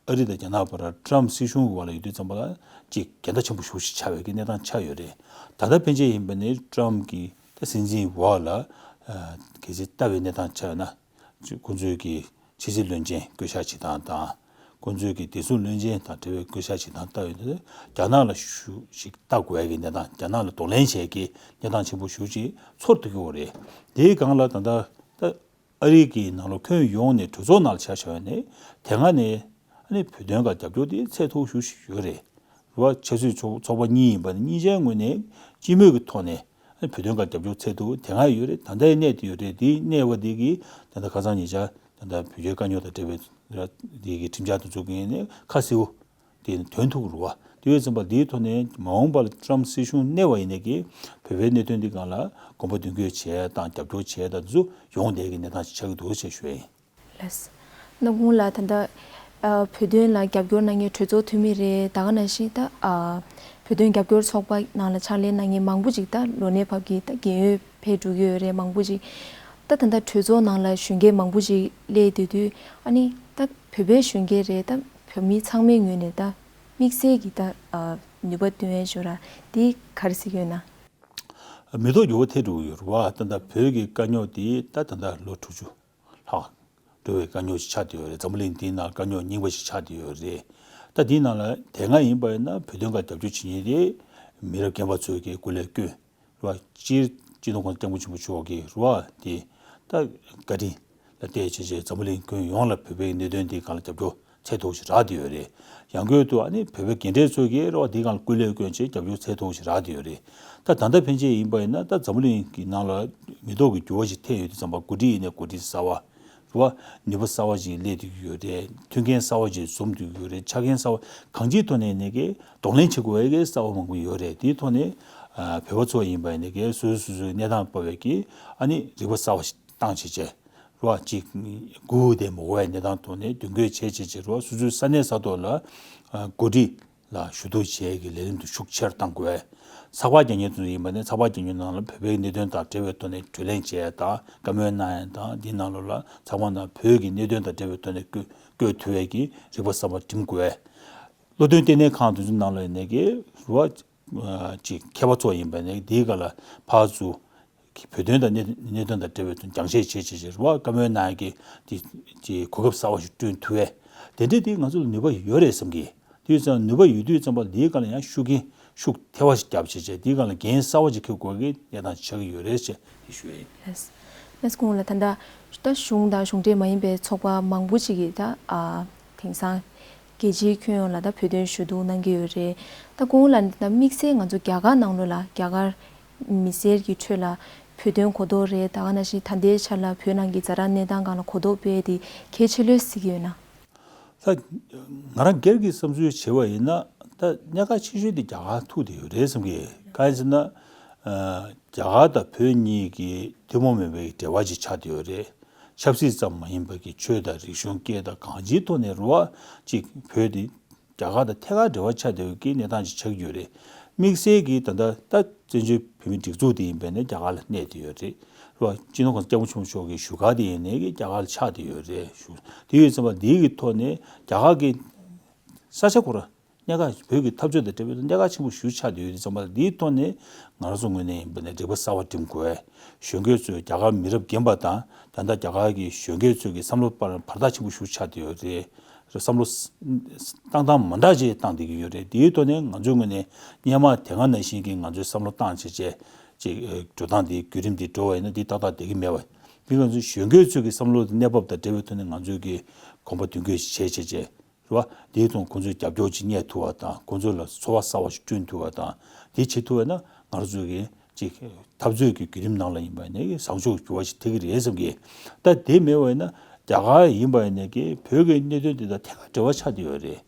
ཨ་རི་དང་རྒྱ་ནག་བར་ཊམ་སྲིད་གཞུང་གི་བར་ལ་ཡོད་དུས་ཙམ་པ་ལ་ཅིག་འགལ་ཟླ་ཆེན་པོ་ཞེ་པོ་ཞིག་ཆགས་པའི་གི་གནས་སྟངས་ཆགས་ཡོད་རེད། ད་ལྟ་ཕན་ཆད་ཡིན་པ་ནས་ཊམ་གི་ད་སྲིད་འཛིན་འོག་ལ་ཨ་གལ་སྲིད་ལྟ་བའི་གནས་སྟངས་ཆགས་ཡོད་ན། ཁོང་ཚོའི་གི་ཕྱི་སྲིད་བློན་ཆེན་བསྐོ་བཞག་བྱེད་སྟངས་དང་། ཁོང་ཚོའི་གི་བདེ་སྲུང་བློན་ཆེན་དང་འབྲེལ་བའི་བསྐོ་བཞག་བྱེད་སྟངས་ལྟ་ཡོང་དུས་རྒྱ་ནག་ལ་ཤུགས་ཤིག་ལྟ་དགོས་ཡ་གི་གནས་སྟངས། རྒྱ་ནག་ལ་གདོང་ལེན་བྱེད་ཀྱི་གནས་སྟངས་ཆེན་པོ་ཞེ་པོ་ཅིག་ཚོར་ཐུབ་ཀྱི་ཡོད་རེད། དེའི་སྒང་ལ་ད་ལྟ་ད་ཨ་རི་གི་ནང་ལོགས་ཁྱོན་ཡོངས་ནས་གྲོས་ཚོགས་ནང་ལ་ཆ་བཞག་ནས་དེ་སྔ་ནས་ཨ་ནི་བོད་དོན་ཁ་རྒྱབ་སྐྱོར་དེ་ཚད་མཐོ་ཤོས་ཤིག་ཡོད་རེད། རེད་བ། ཆབ་སྲིད་ཚོགས་ཚོགས་པ་གཉིས་ཡིན་པ་ནི་གཉིས་ཆའི་ངོས་ནས་སྤྱི་མོས་ཀྱི་ཐོག་ནས་ བོད་དོན་སྒང་རྒྱབ་སྐྱོར་འཚོལ་ཐུབ་དེ་སྔ་ཡོད་རེད། ད་ལྟ་ཡང་གནས་དེ་ཡོད་རེད། དེ་གནས་པ་དེ་གིས་ད་ལྟ་ཁ་སང་ཉེ་ཆར་ད་ལྟ་བོད་རྒྱའི་དཀའ་རྙོག་དང་འབྲེལ་བའི་དེ་གི་ཁྲིམས་འཆར་དེ་ཚོ་གི་ནས་ཁ་གསལ་པོ་དེ་ནི་ཐོན་ཐུབ་རུ་བ། དེ་ཡོད་ཙམ་པ་འདིའི་ཐོག་ནས་མ་འོངས་པ་ལ་ཊམ་སྲིད་གཞུང་གནས་པ་ཡིན་ནའི་གི་བོད་པའི་གནད་དོན་འདི་སྒང་ལ་དགོངས་པ་མདུན་སྐྱོད་བྱས་དང་རྒྱབ་སྐྱོར་བྱས་དང་འདི་ཚོ་ཡོང་བསྡད་ཀྱི་གནས་སྟངས་ཤིག་ཆགས་ཀྱི་འདུག་ཅེས་ཞུ་ཡ་ཡིན། ལགས། སྣ་ཁུང་ལགས། ད་ལྟ་ཨ་བོད་དོན་ལ་རྒྱབ་སྐྱོར་གནང་མཁན་གྲོས་ཚོགས་འཐུས་མི་རེད། ད་ག་ནང་བཞིན་ད་ཨ་བོད་དོན་རྒྱབ་སྐྱོར་ཚོགས་པ་ནང་ལ་ཕྱག་ལས་གནང་མཁན་མང་པོ་ཅིག་ད་ལོ་ནའི་བབ་ཀྱི་ད་རྒས་ཡོལ་ཕེབས་འགྲོ་གི་ཡོད་རེད། མང་པོ་ཅིག་ད་ད་ལྟ་གྲོས་ཚོགས་ནང་ལ་གཞོན་སྐྱེས་མང་པོ་ཅིག་སླེབས་བསྡད་དུས་ཨ་ནི་ད་བོད་པའི་གཞོན་སྐྱེས་རེད། ད་བོད་མི་ཚང་མའི་ངོས་ནས་ད་དམིགས་བསལ་གྱི་ད་ཨ་ནུས་པ་བཏོན་ཡས་ཞོར་ར་དེ་ག་རེ་ཟེར་གྱི་ཡོད་ན། མི་ཐོག་འགྱུར་བ་ཐེབས་འགྲོ་གི་ཡོད་རེད་བ། ད་ལྟ་བོད་ཀྱི་དཀའ་རྙོག་དེ་ད་ད་ལྟ་ལོ་དྲུག་ཅུ་ལྷག་འགྲོ་བའི་དཀའ་རྙོག་ཅིག་ཆགས་བསྡད་ཡོད་རེད། འཛམ་བུ་གླིང་འདིའི་ནང་དཀའ་རྙོག་རྙིང་པ་ཞིག་ཆགས་བསྡད་ཡོད་རེད། ད་འདིའི་ནང་ལ་དེ་སྔ་ཡིན་པ་ཡིན་ན་བོད་དོན་ཁག་རྒྱབ་སྐྱོར་བྱེད་མཁན་དེ་མི་རབས་རྒན་པ་ཚོས་ཀྱི་སྐུ་ལས་བསྐྱོན་རེད་བ། སྤྱིར་སྤྱི་ནོར་༸གོང་ས་༸སྐྱབས་མགོན་ཆེན་པོ་མཆོག་གི་རེད་བ། དེ་ད་བཀའ་དྲིན་ལ་བརྟེན་བྱས་བྱས་འཛམ་བུ་གླིང་ཁྱོན་ཡོངས་ལ་བོད་པའི་གནད་དོན་འདིའི་སྒང་ལ་རྒྱབ་སྐྱོར་ཚད་མཐོ་ཞིག་རག་བསྡད་ཡོད་རེད། ཡང་སྒོས་དུ་ཨ་ནི་བོད་པའི་རྒན་གྲས་ཚོས་ཀྱིས་རེད་བ། འདིའི་སྒང་ལ་སྐུ་ལས་བསྐྱོན་བྱས་རྒྱབ་སྐྱོར་ཚད་མཐོ་ཞིག་རག་བསྡད་ཡོད་རེད། ད་ད་ལྟ་ཕན་ཆད་ཡིན་པ་ཡིན་ན་ད་འཛམ་བུ་གླིང་གི་ནང་ལ་མི་ཐོག་གི་འགྱུར་བ་ཞིག་ཐེབས་ཡོད་དུས་ཙམ་པ་འགོ་ཁྲིད་ཡིན་ནའི་འགོ་ཁྲིད་གསར་བ་རེད་བ། ནུས་པ་གསར་བ་ཞིག་སླེབས་བསྡད་ཀྱི་ཡོད་རེད། མཐུན་རྐྱེན་གསར་བ་ཞིག་འཛོམས་བསྡད་ཀྱི་ཡོད་རེད། ཆ་རྐྱེན་གསར་བ་གང་ཅིའི་ཐོག་ནས་ནས་ཀྱི་གདོང་ལེན་བྱེད་དགོས་པའི་གསར་བ་མང་པོ་ཡོད་རེད། དེའི་ཐོག་ནས་ཨ་བོད་པ་ཚོ་ཡིན་པ་ཡིན་ནས་ཀྱི་སོ་སོ་སོ་སོའི་གནས་སྟངས་དཔག་པའི་གི་ཨ་ནི་རིག་པ་གསར་བ་ཞིག་བཏང་བྱས་བྱས་རེད་བ། གཅིག་སྒུག་བསྡད་མི་དགོས་པའི་གནས་སྟངས་ཐོག་ནས་མདུན་སྐྱོད་བྱས་བྱས་བྱས་རེད་བ། སོ་སོའི་ས་གནས་ས་ཐོག་ལ་ཨ་འགོ་ཁྲིད་ལ་ཞུ་གཏུག་བྱེད་ཀྱི་ལས་རིམ་དུ་ཤུགས་ཆེར་གཏང་དགོས། ཚགས་པར་རྒྱག་མཁན་ཚོ་ཡིན་པ་ནས་ཚགས་པར་རྒྱག་མཁན་ནང་ལ་བོད་པའི་གནད་དོན་དང་འབྲེལ་བའི་ཐོག་ནས་བརྗོད་ལེན་བྱས་དང་བཀའ་མོལ་གནང་ཡ་དང་། འདིའི་ནང་ལོགས་ལ་ཚགས་པར་ནང་བོད་ཀྱི་གནད་དོན་དང་འབྲེལ་བའི་ཐོག་ནས་བཀོད་བཀོད་ཐུབ་པའི་གི་རིག་པ་གསར་པ་འགྲིམ་དགོས། བློ་འདོན་ལྟེ་གནས་ཁང་དེ་ཚོའི་ནང་ལ་ཡིན་ནས་ཀྱི་རུ་བ་ཅིག་མཁས་པ་ཚོ་ཡིན་པ་ནས་འདིའི་སྒང་ལ་ཕར་ཚུར་བོད་དོན་དང་གནད་གནད་དོན་དང་འབྲེལ་བའི་ཐོག་སྦྱང་བཤད་བྱེད་བྱེད་བྱེད་རུ་བ་བཀའ་མོལ་གནང་ཡ་གི་དེ་དེ་གོ་སྐབས་གསར་བ་ཞིག་བསྐྲུན་ཐུབ་པས། དེ་འདྲའི་དེ་ང་ཚོ་ལ་ནུས་པ་ཡོད་རེད་བསམ་གི། དེ་ཡོད་ཙང་ནུས་པ་ཡོད་དུས་ཙམ་པ་འདིའི་སྒང་ལ་ཡང་ཤུགས་རྐྱེན་ཤུགས་ཐེ་བ་ཞིག་བརྒྱབ་བྱས་བྱས་འདིའི་སྒང་ལ་འགན་གསར་བ་ཞིག་འཁྱེར་དགོས་ཀྱི་གནས་སྟངས་ཆགས་ཀྱི་ཡོད་རེད་ཅེས་དེ་ཞུ་ཡ་ཡིན། ལགས། ལགས་སོ། ཁོང་ལ་ད་ལྟ་ད་གཞུང་དང་གཞུང་འབྲེལ་མ་ཡིན་པའི་ཚོགས་པ་མང་པོ་ཅིག་གིས་ད་ཨ་དེང་སང་རྒྱལ་སྤྱིའི་ཁྱོན་ཡོངས་ལ་ད་བོད་དོན་ཞུ་གཏུག་གནང་གི་ཡོད་རེད། ད་ཁོང་ལ་ད་དམིགས་བསལ་ང་ཚོ་རྒྱ་གར་ནང་ལོགས་ལ་རྒྱ་གར་མི་སེར་གྱི་ཁྲོད་ལ་བོད་དོན་གོ་རྟོགས་རེད། ད་ག་ནང་བཞིན་ད་ལྟའི་ཆ་ལ་བོད་ནང་གི་ཛ་དྲག་གནས་སྟངས་སྒང་ལ་གོ་རྟོགས་སྤེལ་དེ་གལ་ཆེ་ལོས་གཟིགས་ཀྱི་ཡོད་ན། ད་ང་རང་སྒེར་གྱི་བསམ་ཚུལ་བྱས་པ་ཡིན་ན་ད་གནད་འགག་ཆེ་ཤོས་དེ་རྒྱ་གར་ཐུག་བསྡད་ཡོད་རེད་བསམ་གི། གང་ཡིན་ཟེར་ན་ཨ་རྒྱ་གར་དང་བོད་གཉིས་ཀྱི་ཐུན་མོང་མིན་པའི་འབྲེལ་བ་ཅིག་ཆགས་བསྡད་ཡོད་རེད། ཆབ་སྲིད་ཙམ་མ་ཡིན་པ་གི་ཆོས་དང་རིག་གཞུང་སྐད་དང་གང་ཅིའི་ཐོག་ནས་རེད་བ། གཅིག་བོད་དེ་རྒྱ་གར་དང་ཐད་ཀར་འབྲེལ་བ་ཆགས་བསྡད་ཡོད་ཀྱི་གནས་སྟངས་ཅིག་ཆགས་ཀྱི་ཡོད་རེད། དམིགས་བསལ་གྱིས་ད་ལྟ་ད་བཙན་བྱོལ་བོད་མིའི་སྒྲིག་འཛུགས་དེ་ཡིན་པ་ཡིན་ན་རྒྱ་གར་ལ་གནས་བསྡད་ཡོད་རེད། རེད་བ། སྤྱི་ནོར་༸གོང་ས་༸སྐྱབས་མགོན་ཆེན་པོ་མཆོག་གི་བཞུགས་སྒར་དེ་ཡིན་ནའི་གི་རྒྱ་གར་ལ་ཆགས་བསྡད་ཡོད་རེད་ཞུ། དེ་ཡོད་ཙམ་པ་འདི་གི་ཐོག་ནས་རྒྱ་གར་གྱི་ས་ཆ་ཁོ་རང་གནད་འགག་བོད་ཀྱི་འཐབ་རྩོད་དང་འབྲེལ་བའི་གནད་འགག་ཆེན་པོ་ཞིག་ཆགས་བསྡད་ཡོད་དུས་ཙམ་པ་ལ་འདིའི་ཐོག་ནས་ང་རང་ཚོ་ངོས་ནས་ཡིན་པ་ནས་རིག་པ་གསར་བ་སྒྲིམ་དགོས། གཞོན་སྐྱེས་ཚོས་རྒྱ་གར་མི་རབས་རྒན་པ་དང་ད་ལྟ་རྒྱ་གར་གྱི་གཞོན་སྐྱེས་ཚོས་ཀྱི་བསམ་བློ་བར་བར་ཐག་ཆེན་པོ་ཞིག་ཆགས་བསྡད་ཡོད་རེད། བསམ་བློ་བཏང་སྟངས་མ་འདྲ་ཅིག་བཏང་བསྡད་ཀྱི་ཡོད་རེད། འདིའི་ཐོག་ནས་ང་ཚོའི་ངོས་ནས་སྔོན་མ་དེ་སྔ་ནང་བཞིན་གྱི་ང་ཚོའི་བསམ་བློ་བཏང་བྱས་བྱས་ཅིག་འགྲོ་སྟངས་འདི་བརྒྱུད་རིམ་འདི་འགྲོ་བ་ཡིན་ན་འདི་ཏག་ཏག་བསྡད་ཀྱི་མེད་པ། འདི་ང་ཚོའི་གཞོན་སྐྱེས་ཚོས་ཀྱི་བསམ་བློ་དང་གནས་བབ་དང་འབྲེལ་བའི་ཐོག་ནས་ང་ཚོས་ཀྱི་གོམ་པ་མདུན་སྐྱོད་བྱས་བྱས་བྱས། རེད་བ། དེའི་ཐོག་ཁོང་ཚོས་རྒྱབ་སྐྱོར་ཅིག་རྙེད་ཐུབ་པ་དང་ཁོང་ཚོ་ལ་ཚོར་བ་གསར་བ་ཞིག་བསྐྲུན་ཐུབ་པ་དང་དེ་བྱེད་ཐུབ་པ་ན་ང་རང་ཚོ་གི་ཅིག་འཐབ་རྩོད་ཀྱི་བརྒྱུད་རིམ་ནང་ལ་ཡིན་པ་ནས་བཟང་ཕྱོགས་འགྱུར་བ་ཞིག་ཐེབས་ཀྱི་རེད་བསམ་གི། ད་དེ་མེད་པ་ཡིན་ན་རྒྱ་གར་ཡིན་པ་ནས་ཀྱི་བོད་ཀྱི་གནད་དོན་དེ་དང་ཐད་ཀར་འབྲེལ་བ་ཆགས་བསྡད་ཡོད་རེད།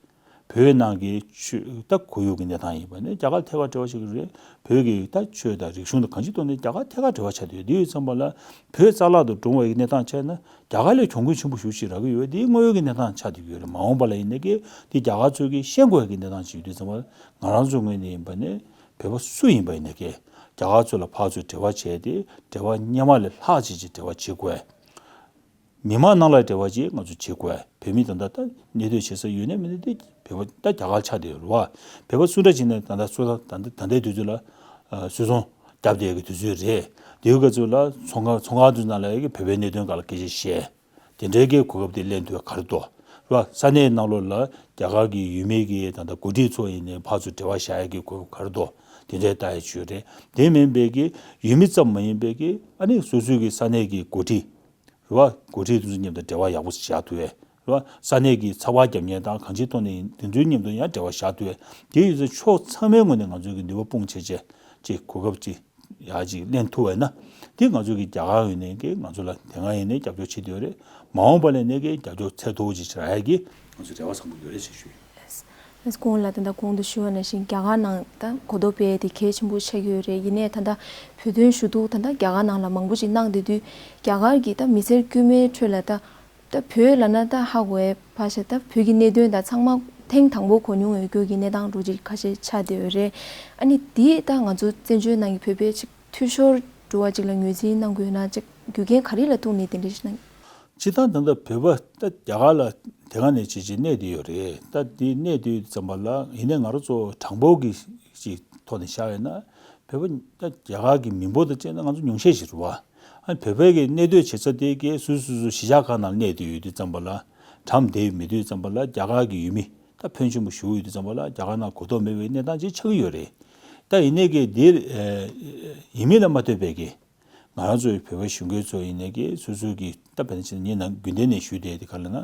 བོད་ནང་གི་ཆོས་ད་ཁོར་ཡུག་གི་གནས་སྟངས་ཡིན་པ་ནས་རྒྱ་གར་ཐད་ཀར་འབྲེལ་བ་ཆགས་ཀྱི་རེད། བོད་ཀྱི་ད་ཆོས་དང་རིག་གཞུང་དང་གང་ཅིའི་ཐོག་ནས་རྒྱ་གར་ཐད་ཀར་འབྲེལ་བ་ཆགས་བསྡད་ཡོད། དེ་ཡོད་ཙམ་པ་ལ་བོད་རྩ་བརླག་ཏུ་འགྲོ་བའི་གནས་སྟངས་ཆགས་ན། རྒྱ་གར་ལས་གྱོང་གུན་ཆེན་པོ་ཞེ་པོ་ཅིག་རག་གི་ཡོད། འདི་དངོས་ཡོད་ཀྱི་གནས་སྟངས་ཆགས་བསྡད་ཀྱི་ཡོད་རེད། མ་འོངས་པ་ལ་ཡིན་ན་ཀྱི་འདི་རྒྱ་གར་ཚོས་ཀྱིས་ཤེས་དགོས་ཀྱི་གནས་སྟངས་ཅིག་ཡོད་དུས་ཙམ་པ་ང་རང་ཚོའི་ངོས་ནས་ཡིན་པ་ནས་བོད་པ་སུ་ཡིན་པ་ཡིན་ན་ཀྱི་རྒྱ་གར་ཚོ་ལ་ཕར་ཚུར་འབྲེལ་བ་བྱས་ཏེ་འབྲེལ་བ་སྔོན་མ་ལས་ལྷག་ཅིག་ཅིག་འབྲེལ་བ་བྱེད་དགོས། མི་མང་ནང་ལ་འབྲེལ་བ་ཅིག་ང་ཚོ་བྱེད་དགོས། བོད་མི་ད་ལྟ་ད་གནས་སྡོད་བྱེད་ས་ཡོད་ནའི་མེད་ནའི་དེ་བོད་པ་ད་རྒྱ་གར་ཆགས་བསྡད་ཡོད་རེད་བ། བོད་པ་སུ་འདྲ་ཅིག་ནས་ད་ལྟ་སུ་ད་ད་ལྟའི་དུས་ཚོད་ལ་སུད་ཚོང་རྒྱབ་བསྡད་ཀྱི་དུས་ཚོད་རེད། དེའི་སྐབས་ཚོད་ལ་ཚོང་ཁང་ཚོང་ཁང་དུ་ནང་ལ་ཡ་གི་བོད་པའི་གནད་དོན་སྒང་ལ་སྐད་ཆ་བཤད། དེ་འདྲའི་གི་གོ་སྐབས་དེ་ལེན་ཐུབ་ག་རེ་འདུག་རེད་བ། ས་གནས་ནང་ལོགས་ལ་རྒྱ་གར་གྱི་ཡུལ་མི་གི་ད་ལྟ་འགོ་ཁྲིད་ཚོ་ཡིན་ནའི་ཕར་ཚུར་འབྲེལ་བ་བཞག་ཡ་གི་གོ་སྐབས་ག་རེ་འདུག་དེ་འདྲའི་ལྟ་ཡ་ཅིག་ཡོད་རེད། དེ་མིན་པའི་གི་ཡུལ་མི་ཙམ་མ་ཡིན་པའི་གི་ཨ་ནི་སོ་སོའི་གི་ས་གནས་གི་འགོ་ཁྲིད་རེད་བ། འགོ་ཁྲིད་དེ་ཚོ་མཉམ་དུ་འབྲེལ་བ་ཡག་པོ་བཞག་ཐུབ་ཡས་རེད་བ། ས་གནས་ཀྱི་ཚགས་པར་རྒྱབ་མཁན་དང་གང་ཅིའི་ཐོག་ནས་ཡིན་དེ་ཚོའི་མཉམ་དུ་ཡང་འབྲེལ་བ་བཞག་ཐུབ་ཡས་དེ་ཡོད་ཚད་ཕྱོགས་ཚང་མའི་ངོས་ནས་ང་ཚོའི་གི་ནུས་པ་སྤུངས་བྱས་བྱས་ཅིག་གོ་སྐབས་ཅིག་ ཡག་ཅིག་ལེན་ཐུབ་པ་ཡིན་ན། དེ་ང་ཚོ་གི་རྒྱ་གར་ཡིན་ནའི་གི་ང་ཚོ་ལ་དེ་སྔ་ཡིན་ནའི་རྒྱབ་སྐྱོར་བྱེད་བསྡད་ཡོད་རེད། མ་འོངས་པ་ལ་ནས་ཀྱི་རྒྱབ་སྐྱོར་ཚད་མཐོ་པོ་ཅིག་བྱེད་རག་ཡ་གི་ང་ཚོ་རེ་བ་བཟང་པོ་ཡོད་རེད་ཞེས་ཞུ་ཡོད། ལགས་སོ། ལགས་སོ། གོང་ལ་ད་ལྟ་གོང་དུ་ཞུས་པ་ནང་བཞིན་རྒྱ་གར་ནང་ད་གོ་རྟོགས་སྤེལ་དེ་གལ་ཆེན་པོ་ཆགས་ཀྱི་ཡོད་རེད། ཡིན་ནའི་ད་ལྟ་བོད་དོན་ཞུ་གཏུག་ད་ལྟ་རྒྱ་གར་ནང་ལ་མང་པོ་ཅིག་གནང་བསྡད་དུས། རྒྱ་གར་གྱི་ད་མི་སེར་དཀྱུས་མའི་ཁྲོད་ལ་ད་ད་བོད་ལབ་ན་ད་ཧ་གོ་བའི་ཕ་ཤ་ད་བོད་ཀྱི་གནད་དོན་ད་ཚང་མ་ཐེངས་དང་པོ་གོ་མྱོང་ཡོད་རྒྱུ་གི་གནས་སྟངས་འདྲ་ཅིག་ཁ་ཤས་ཆགས་བསྡད་ཡོད་རེད། ཨ་ནི་དེ་ད་ང་ཚོ་བཙན་བྱོལ་ནང་གི་བོད་པའི་ཅིག་འཐུས་ཤོར་འགྲོ་བ་ཅིག་ལ་ངོས་འཛིན་གནང་དགོས་ན་ཅིག་རྒྱུ་རྐྱེན་ག་རེ་ལ་ཐུག་ནས་དེ་འདྲ་ཞིག་གནང་། སྤྱིར་བཏང་ད་ལྟ་བོད་པ་ད་རྒྱ་གར་ལ་དེ་ག་ནས་བྱེད་ཅིག་གནས་བསྡད་ཡོད་རེད། ད་དེ་གནས་བསྡད་ཡོད་ཙམ་པ་ལ་ཡིན་ནའི་ང་རང་ཚོ་གྲངས་འབོར་གྱི་ཅིག་ཐོག་ནས་བཞག་ཡོད་ན། བོད་པ་ད་རྒྱ་གར་གྱི་མི་འབོར་དང་བཅས་ན་ང་ཚོ་ཉུང་ཤས་ཤིག་རེད་བ། ཨ་ནི་བོད་པའི་གི་གནས་སྡོད་བྱེད་ས་དེ་གའི་སོ་སོ་སོ་སོ་གཞིས་ཆགས་ཁག་ནང་གནས་བསྡད་ཡོད་དུས་ཙམ་པ་ལ། གྲམ་བསྡད་མི་དུས་ཙམ་པ་ལ་རྒྱ་གར་གྱི་ཡུལ་མི་ད་ཕོན་ཆེན་པོ་ཞིག་ཡོད་དུས་ཙམ་པ་ལ་རྒྱ་གར་ནང་གོ་རྟོགས་མེད་པའི་གནས་སྟངས་ཅིག་ཆགས་ཀྱི་ཡོད་རེད། ད་ཡིན་ནའི་གི་འདིར་ཡིན་མིན་ལ་མ་ལྟོས་པའི་གི། ང་རང་ཚོའི་བོད་པའི་གཞོན་སྐྱེས་ཚོ་ཡིན་ནའི་གི་སོ་སོའི་གི་ད་བོད་ནས་ཕྱིན་ནས་ངས་ནང་རྒྱུན་ལྡན་ནས་ཞུས་བསྡད་དེ་ག་ལ་ན།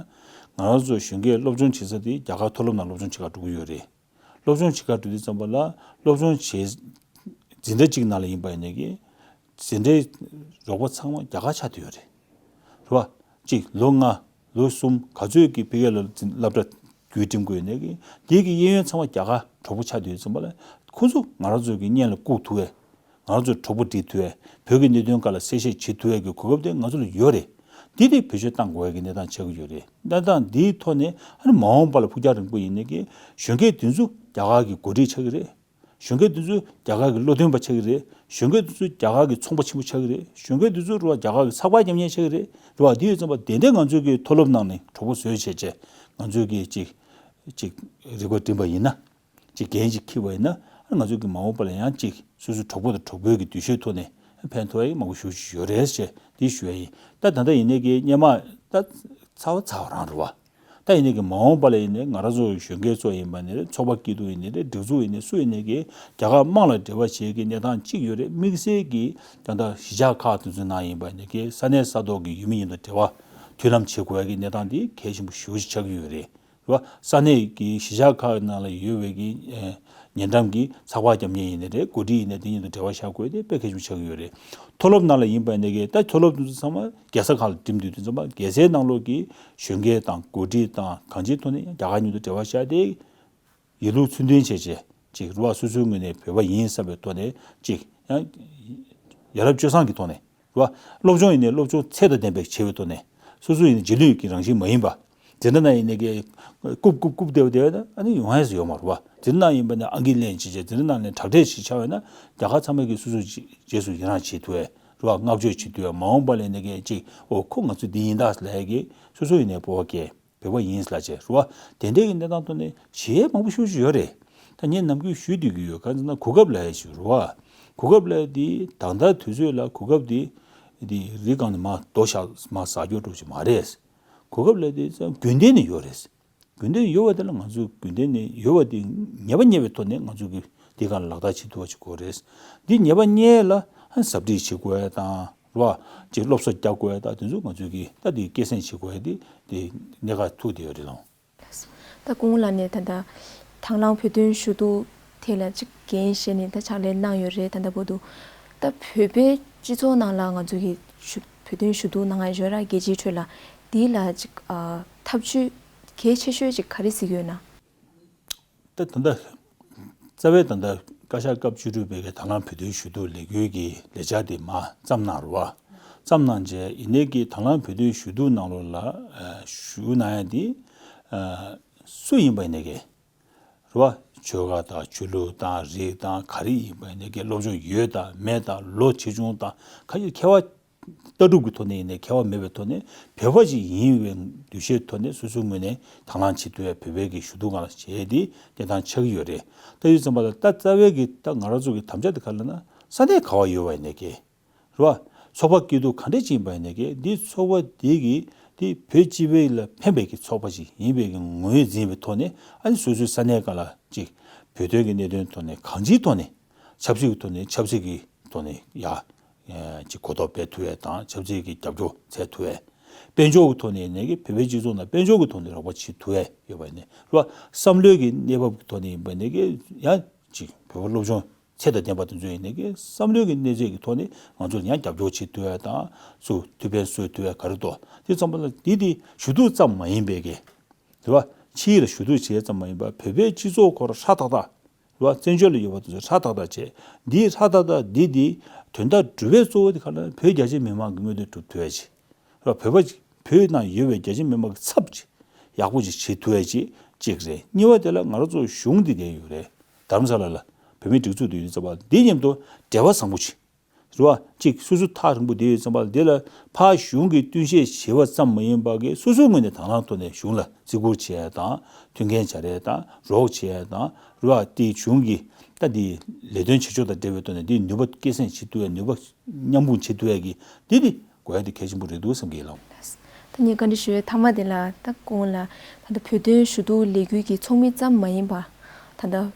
ང་རང་ཚོ་གཞོན་སྐྱེས་སློབ་སྦྱོང་བྱེད་ས་དེ་རྒྱ་གར་མཐོ་སློབ་ནང་སློབ་སྦྱོང་བྱེད་གར་འགྲོ་གི་ཡོད་རེད། སློབ་སྦྱོང་བྱེད་གར་འགྲོ་དུས་ཙམ་པ་ལ་སློབ་སྦྱོང་བྱེད་འཛིན་གྲྭ་གཅིག་ནང་ལ་ཡིན་པ་ཡིན་ནའི་གི་འཛིན་གྲྭའི་རོགས་པ་ཚང་མ་རྒྱ་གར་ཆགས་བསྡད་ཡོད་རེད། རེད་བ། གཅིག་ལོ་ལྔ་ལོ་གསུམ་ག་ཚོད་ཀྱི་ཕ་གིར་ལ་འཛིན་སློབ་གྲྭ་བརྒྱུད་འགྲིམ་དགོས་ནའི་གི་དེ་གི་གཡས་གཡོན་ཚང་མ་རྒྱ་གར་གྲོགས་པོ་ཆགས་བསྡད་ཡོད་ཙམ་པ་ལ་ཁོ་ཚོ་ང་རང་ཚོ་གི་སྔོན་ལ་བཀུག་ཐུབ་པས། ང་ཚོས་གྲོགས་པོ་སྒྲིག་ཐུབ་པས། བོད་ཀྱི་གནད་དོན་སྒང་ལ་གསལ་བཤད་བྱེད་ཐུབ་པའི་གི་གོ་སྐབས་དེ་ང་ཚོ་ལ་ཡོད་རེད། འདི་དེ་བེད་སྤྱོད་གཏང་དགོས་པའི་གི་གནས་སྟངས་ཆགས་ཀྱི་ཡོད་རེད། གནས་སྟངས་འདིའི་ཐོག་ནས་ཨ་ནི་མ་འོངས་པ་ལ་ཕུགས་རྒྱང་རིང་པོ་ཡིན་ནའི་གི་གཞོན་སྐྱེས་དེ་ཚོ་རྒྱ་གར་གྱི་འགོ་ཁྲིད་ཆགས་ཀྱི་རེད། གཞོན་སྐྱེས་དེ་ཚོ་རྒྱ་གར་གྱི་བློ་མཐུན་པ་ཆགས་ཀྱི་རེད། གཞོན་སྐྱེས་དེ་ཚོ་རྒྱ་གར་གྱི་ཚོང་པ་ཆེན་པོ་ཆགས་ཀྱི་རེད། གཞོན་སྐྱེས་དེ་ཚོ་རེད་བ་རྒྱ་གར་གྱི་ཚགས་པར་རྒྱབ་མཁན་ཆགས་ཀྱི་རེད། རེད་བ། དེ་ཡོད་ཙམ་པ་དེ་འདྲའི་ང་ཚོའི་གི་མཐོ་སློབ་ནང་ནས་གྲོགས་པོ་བཟོས་བྱས་བྱས་ང་ཚོའི་གི་ཅིག་ཅིག་རིག་པ་སྒྲིམ་པ་ཡིན་ན། ཅིག་འགན་ཅིག་འཁྱེར་བ་ཡིན་ན། ང་ཚོ་གི་མ་འོངས་པ་ལ་ཡང་ཅིག་སོ་སོའི་གྲོགས་པོ་དང་གྲོགས་པོའི་གི་འདུ་ཤེས་ཐོག་ནས་ཕན་ཐོགས་ཡ་མང་པོ་ཞེ་པོ་ཅིག་ཡོད་རེད་ཅེས་འདི་ཞུ་ཡ་ཡིན། ད་ད་ལྟ་ཡིན་ནའི་གི་སྔོན་མ་ད་ཚ་བ་ཚ་བ་རང་རེད་བ། ད་ཡིན་ནའི་གི་མ་འོངས་པ་ལ་ཡིན་ནའི་ང་རང་ཚོ་གཞོན་སྐྱེས་ཚོ་ཡིན་པ་ནི་རེད། ཚོགས་པ་སྐྱིད་སྡུག་ཡིན་ནའི་རེད། སྒྲིག་འཛུགས་ཡིན་ནའི་སུ་ཡིན་ནའི་གི་རྒྱ་གར་དམངས་ལ་འབྲེལ་བ་བྱེད་ཀྱི་གནས་སྟངས་གཅིག་ཡོད་རེད། དམིགས་བསལ་གྱི་ད་ལྟ་གཞིས་ཆགས་ཁག་དེ་ཚོའི་ནང་ཡིན་པ་ནི་གི་ས་གནས་ས་ཐོག་གི་ཡུལ་མི་ཡིན་དང་འབྲེལ་བ་མཐུན་ལམ་བྱེད་དགོས་ཡ་གི་གནས་སྟངས་དེ་གལ་ཆེན་པོ་ཞེ་པོ་ཅིག་ཆགས་ཀྱི་ཡོད་རེད། རེད་བ། ས་གནས་ཀྱི་གཞིས་ཆགས་ཁག་ནང་ལ་ཡོད་པའི་གི་ཨེ་ཉེ་འགྲམ་གྱི་ཚགས་པར་རྒྱབ་མཁན་ཡིན་ནའི་རེད། འགོ་ཁྲིད་ཡིན་ནའི་དེ་གཉིས་དང་འབྲེལ་བ་བཞག་དགོས་དེ་དཔེ་གལ་ཆེན་པོ་ཆགས་ཀྱི་ཡོད་རེད། མཐོ་སློབ་ནང་ལ་ཡིན་པ་ཡིན་ནའི་གི་ད་མཐོ་སློབ་དེ་ཚོ་ཚང་མ་རྒྱལ་ས་ཁག་ལ་འགྲིམ་དུས་དེ་ཚང་མ་རྒྱལ་སའི་ནང་ལོགས་ཀྱི་གཞོན་སྐྱེས་དང་འགོ་ཁྲིད་དང་གང་ཅིའི་ཐོག་ནས་ཡང་རྒྱ་གར་མཉམ་དུ་འབྲེལ་བ་བཞག་སྟེ། ཡིན་ལུགས་ཚུལ་མཐུན་བྱས་བྱས་ཅིག་རེད་བ། སོ་སོའི་ངོས་ནས་བོད་པ་ཡིན་བསམ་པའི་ཐོག་ནས་ཅིག་ཡང་ཡ་རབས་སྤྱོད་བཟང་གི་ཐོག་ནས་རེད་བ། སློབ་སྦྱོང་ཡིན་ནའི་སློབ་སྦྱོང་ཚད་དང་ལྡན་པའི་བྱས་པའི་ཐོག་ནས་སོ་སོ་ཡིན་ནའི་རྗེས་ལུས་ཀྱི་རང་བཞིན་མ་ཡིན་པ། འཛིན་གྲྭ་ནང་ཡིན་ནའི་གི་རྐུབ་རྐུབ་རྐུབ་བསྡད་པ་བསྡད་པ་ན་ཨ་ནི་ཡོང་ཡས་སུ་ཡོད་མ་རེད་བ། འཛིན་གྲྭ་ནང་ཡིན་པ་ནི་ཨང་ཀི་ལེན་བྱེད་བྱས་འཛིན་གྲྭ་ནང་ལ་དྲག་འཕྲད་ཞིག་ཆགས་པ་ན་རྒྱལ་ཁབ་ཚང་མས་ཀྱི་སོ་སོ་རྗེས་སུ་ཡི་རང་བྱེད་ཐུབ་པའི་རེད་བ། བསྔགས་བརྗོད་བྱེད་ཐུབ་པའི་མ་འོངས་པ་ལ་ཡིན་ནའི་གི་ཅིག་འོ་ཁོ་ང་ཚོ་འདི་ཡིན་ད་ལབ་ཡས་ཀྱི་སོ་སོ་ཡིན་ནའི་སྤོབས་པ་སྐྱེ། བོད་པ་ཡིན་ལབ་བྱས་རེད་བ། དེ་འདྲའི་གི་གནས་སྟངས་ཐོག་ནས་བྱེད་ཡས་མང་པོ་ཞེ་པོ་ཅིག་ཡོད་རེད། ད་ངས་ནམ་རྒྱུན་ཞུས་བསྡད་ཀྱི་ཡོད། གང་ཟེར་ན་གོ་སྐབས་ལབ་ཡས་ཅིག་རེད་བ། གོ་སྐབས་ལབ་ཡས་དེ་ད་ལྟ་དུས་ཚོད་ལ་གོ་སྐབས་དེ་དེ་རི་སྒང་ནས་མར་རྡོ་བཞག་མར་ཟག་རྒྱུ་འདྲ་ཅིག་མ་རེད། གོ་སྐབས་ལབ་ཡས་དེ་རྒྱུན་ལྡན་ནས་ཡོད་རེད། རྒྱུན་ལྡན་ཡོད་པ་དེ་ལ་ང་ཚོས་རྒྱུན་ལྡན་ནས་ཡོད་པ་དེ་ངེས་པ་རྙེད་པའི་ཐོག་ནས་ང་ཚོ་གི་དེ་སྒང་ལ་ལག་བསྟར་བྱེད་ཐུབ་པ་ཅིག་དགོས་རེད། འདི་ངེས་པ་རྙེད་ལ་ཧ་ཟབ་ཁྲིད་བྱེད་དགོས་ཡ་དང་རེད་བ། ཅིག་སློབ་གསོ་རྒྱག་དགོས་ཡ་དང་དེ་ཚོ་ང་ཚོས་ཀྱི་ད་དེ་སྐད་གསེང་བྱེད་དགོས་ཡ་དེ་དེ་གནད་འགག་ཐུག་བསྡད་ཡོད་རེད་ལགས། ད་སྐུ་ངོ་ལགས་ནས་ད་ལྟ་དང་བླངས་བོད་དོན་ཞུ་གཏུག་ཐད་ལ་ཅིག་འགན་བཞེས་ནས་ད་ཕྱག་ལས་གནང་ཡོད་རེད། ད་ལྟ་བར་དུ་ད་བོད་པའི་སྤྱི་ཚོགས་ནང་ལ་ང་ཚོ་གི་ཞུ་བོད་དོན་ཞུ་གཏུག་གནང་ཡ་ཡོད་ར། རྒྱལ་སྤྱིའི་ཁྲོད་ལ་འདི་ལ་ཅིག་ཨ་ཐབས་ཇུས་གལ་ཆེ་ཤོས་ཅིག་ག་རེ་གཟིགས་ཡོད་ན། ད་ད་ལྟ་རྩ་བའི་ད་ལྟ་བཀའ་ཤག་སྐབས་བཅུ་དྲུག་པའི་གི་དང་བླངས་བོད་དོན་ཞུ་གཏུག་ལས་འགུལ་གྱི་ལས་འཆར་དེ་མར་བརྩམས་གནང་རེད་བ། བརྩམས་གནང་རྗེས་ཡིན་ནའི་གི་དང་བླངས་བོད་དོན་ཞུ་གཏུག་ནང་ལོགས་ལ་ཨ་ཞུགས་གནང་ཡ་དེ་ཨ་སུ་ཡིན་པ་ཡིན་ནའི་གི་རེད་བ། ཆོལ་ཁ་དང་ཆོས་ལུགས་དང་རིགས་དང་ག་རེ་ཡིན་པ་ཡིན་ནའི་གི་སློབ་སྦྱོང་ཡོད་དང་མེད་དང་ལོ་ཆེ་ཆུང་དང་ག་ཡོད་མཁས་པ། ལྟ་གྲུབ་ཀྱི་ཐོག་ནས་ཡིན་ནའི་ཁྱད་པར་མེད་པའི་ཐོག་ནས་བོད་པ་ཞིག་ཡིན་པའི་འདུ་ཤེས་ཐོག་ནས་སོ་སོའི་ངོས་ནས་དང་བླངས་བྱེད་ཐུབ་པའི་བོད་པའི་གི་ཞུ་གཏུག་སྒང་ལ་བྱས་ཏེ་གནས་སྟངས་ཆགས་ཀྱི་ཡོད་རེད། ད་ཡོད་ཙམ་པ་ལ་ད་རྩ་བའི་གི་ད་ང་རང་ཚོ་གི་དམ་བཅའ་དེ་ག་རེ་ལབ་ན་ས་གནས་ག་བ་ཡོད་པ་ཡིན་ནའི་གི་རེད་བ། ཚོགས་པ་སྐྱིད་སྡུག་ག་འདྲས་ཅིག་ཡིན་པ་ཡིན་ནའི་གི་འདི་ཚོགས་པ་འདི་གི་འདི་བོད་སྤྱི་པའི་ལ་ཕན་པའི་གི་ཚོགས་པ་ཞིག་ཡིན་པའི་གི་ངོས་འཛིན་པའི་ཐོག་ནས་ཨ་ནི་སོ་སོའི་ས་གནས་སྒང་ལ་ཅིག་བོད་དོན་གི་གནད་དོན་ཐོག་ནས་གང་ཅིའི་ཐོག་ནས་ཆབ་སྲིད་ཀྱི་ཐོག་ནས་ཆབ་སྲིད་ཀྱི་ཐོག་ནས་ཡ། ཅིག་གོ་རྟོགས་སྤེལ་ཐུབ་ཡས་དང་ཆབ་སྲིད་ཀྱི་རྒྱབ་སྐྱོར་འཚོལ་ཐུབ་ཡས། དཔལ་འབྱོར་གྱི་ཐོག་ནས་ནས་ཀྱི་བོད་པའི་སྤྱི་ཚོགས་ནང་དཔལ་འབྱོར་གྱི་ཐོག་ནས་རོགས་པ་བྱེད་ཐུབ་ཡས་ཡོད་པ་ནས་རེད་བ། བསམ་བློའི་གི་གནས་བབ་ཀྱི་ཐོག་ནས་ཡིན་པ་ནས་ཀྱི་ཡང་ཅིག་བོད་པ་སློབ་སྦྱོང་ ཚད་དང་ལྡན་པ་དེ་ཚོ་ཡིན་ནའི་གི་བསམ་བློའི་གི་གནས་ཚད་ཀྱི་ཐོག་ནས་ང་ཚོར་ཡང་རྒྱབ་སྐྱོར་བྱེད་ཐུབ་ཡ་དང་། སུ་ཐུགས་ཕན་གསོས་ཐུབ་ཡ་ག་རེ་འདུག་དེ་ཙམ་པ་ལ། འདི་དེ་ཞུ་གཏུག་ཙམ་མ་ཡིན་པའི་གི་རེད་བ། ཕྱི་ཡིག་ལ་ཞུ་གཏུག་བྱེད་ཙམ་མ་ཡིན་པར་བོད་པའི་སྤྱི་ཚོགས་ཁོ་རང་ཧྲ་ཐག་ཐག་རེད་བ། བཙན་བྱོལ་ལ་ཡོད་པ་དེ་ཚོ་ཧྲ་ཐག་ཐག་བྱས། འདི་ཧྲ་ཐག་ཐག་འདི་འདི་དོན་དག་སྒྲུབ་པའི་གཙོ་བོ་དེ་ག་ལ་བོད་རྒྱ་ཆེ་མི་མང་གི་མངོན་འདོད་སྒྲུབ་ཐུབ་ཡ་ཅིག་རེད་བ། བོད་པ་བོད་ནང་ཡོད་པའི་རྒྱ་ཆེ་མི་མང་གི་ཚབ་ཅིག་ཡག་པོ་ཅིག་བྱེད་ཐུབ་ཡ་ཅིག་གཅིག་རེད། གཉིས་པ་དེ་ལ་ང་རང་ཚོ་གཞུང་འདི་བསྡད་ཡོད་རེད། དྷ་རམ་ས་ལ་ལ་བོད་མིའི་སྒྲིག་འཛུགས་འདི་ཡོད་ཙམ་པ་འདི་མཉམ་དུ་འབྲེལ་བ་བཟང་པོ་ཅིག་རེད་བ། གཅིག་སོ་སོ་ཐག་རིང་པོ་བསྡད་ཡོད་ཙམ་པ་ལ། འདི་ལ་ཕར་གཞུང་གིས་བསྟུན་ཞིབ་བྱེད་པ་ཙམ་མ་ཡིན་པ་གི་སོ་སོའི་ངོས་ནས་དང་བླངས་ཐོག་ནས་གཞུང་ལ་བརྩི་བཀུར་བྱེད་ཡ་དང་། མཐུན་རྐྱེན་སྦྱར་ཡ་དང་། རོགས་བྱེད་ཡ་དང་། རེད་བ། དེ་གཞུང་གི་ད་འདི་ལས་དོན་བྱེད་ཕྱོགས་དང་འབྲེལ་བའི་ཐོག་ནས་འདི་ནུས་པ་སྐྱེད་སྲིང་བྱེད་ཐུབ་ཡ། ནུས་པ་མཉམ་སྤུངས་བྱེད་ཐུབ་ཡ་གི་འདི་འདི་དགོས་ཡ་དེ་གལ་ཆེན་པོ་རེད་འདུག་བསམ་གྱི་ཡོད་ལགས། ད་ངས་བཀའ་འདྲི་ཞུ་བའི་མཐའ་མ་དེ་ལ། ད་སྐུ་ངོ་ལགས། ད་ལྟ་བོད་དོན་ཞུ་གཏུག་ལས་འགུལ་གྱི་ཚོགས་མི་ཙམ་མ་ཡིན་པ། ད་ལྟ་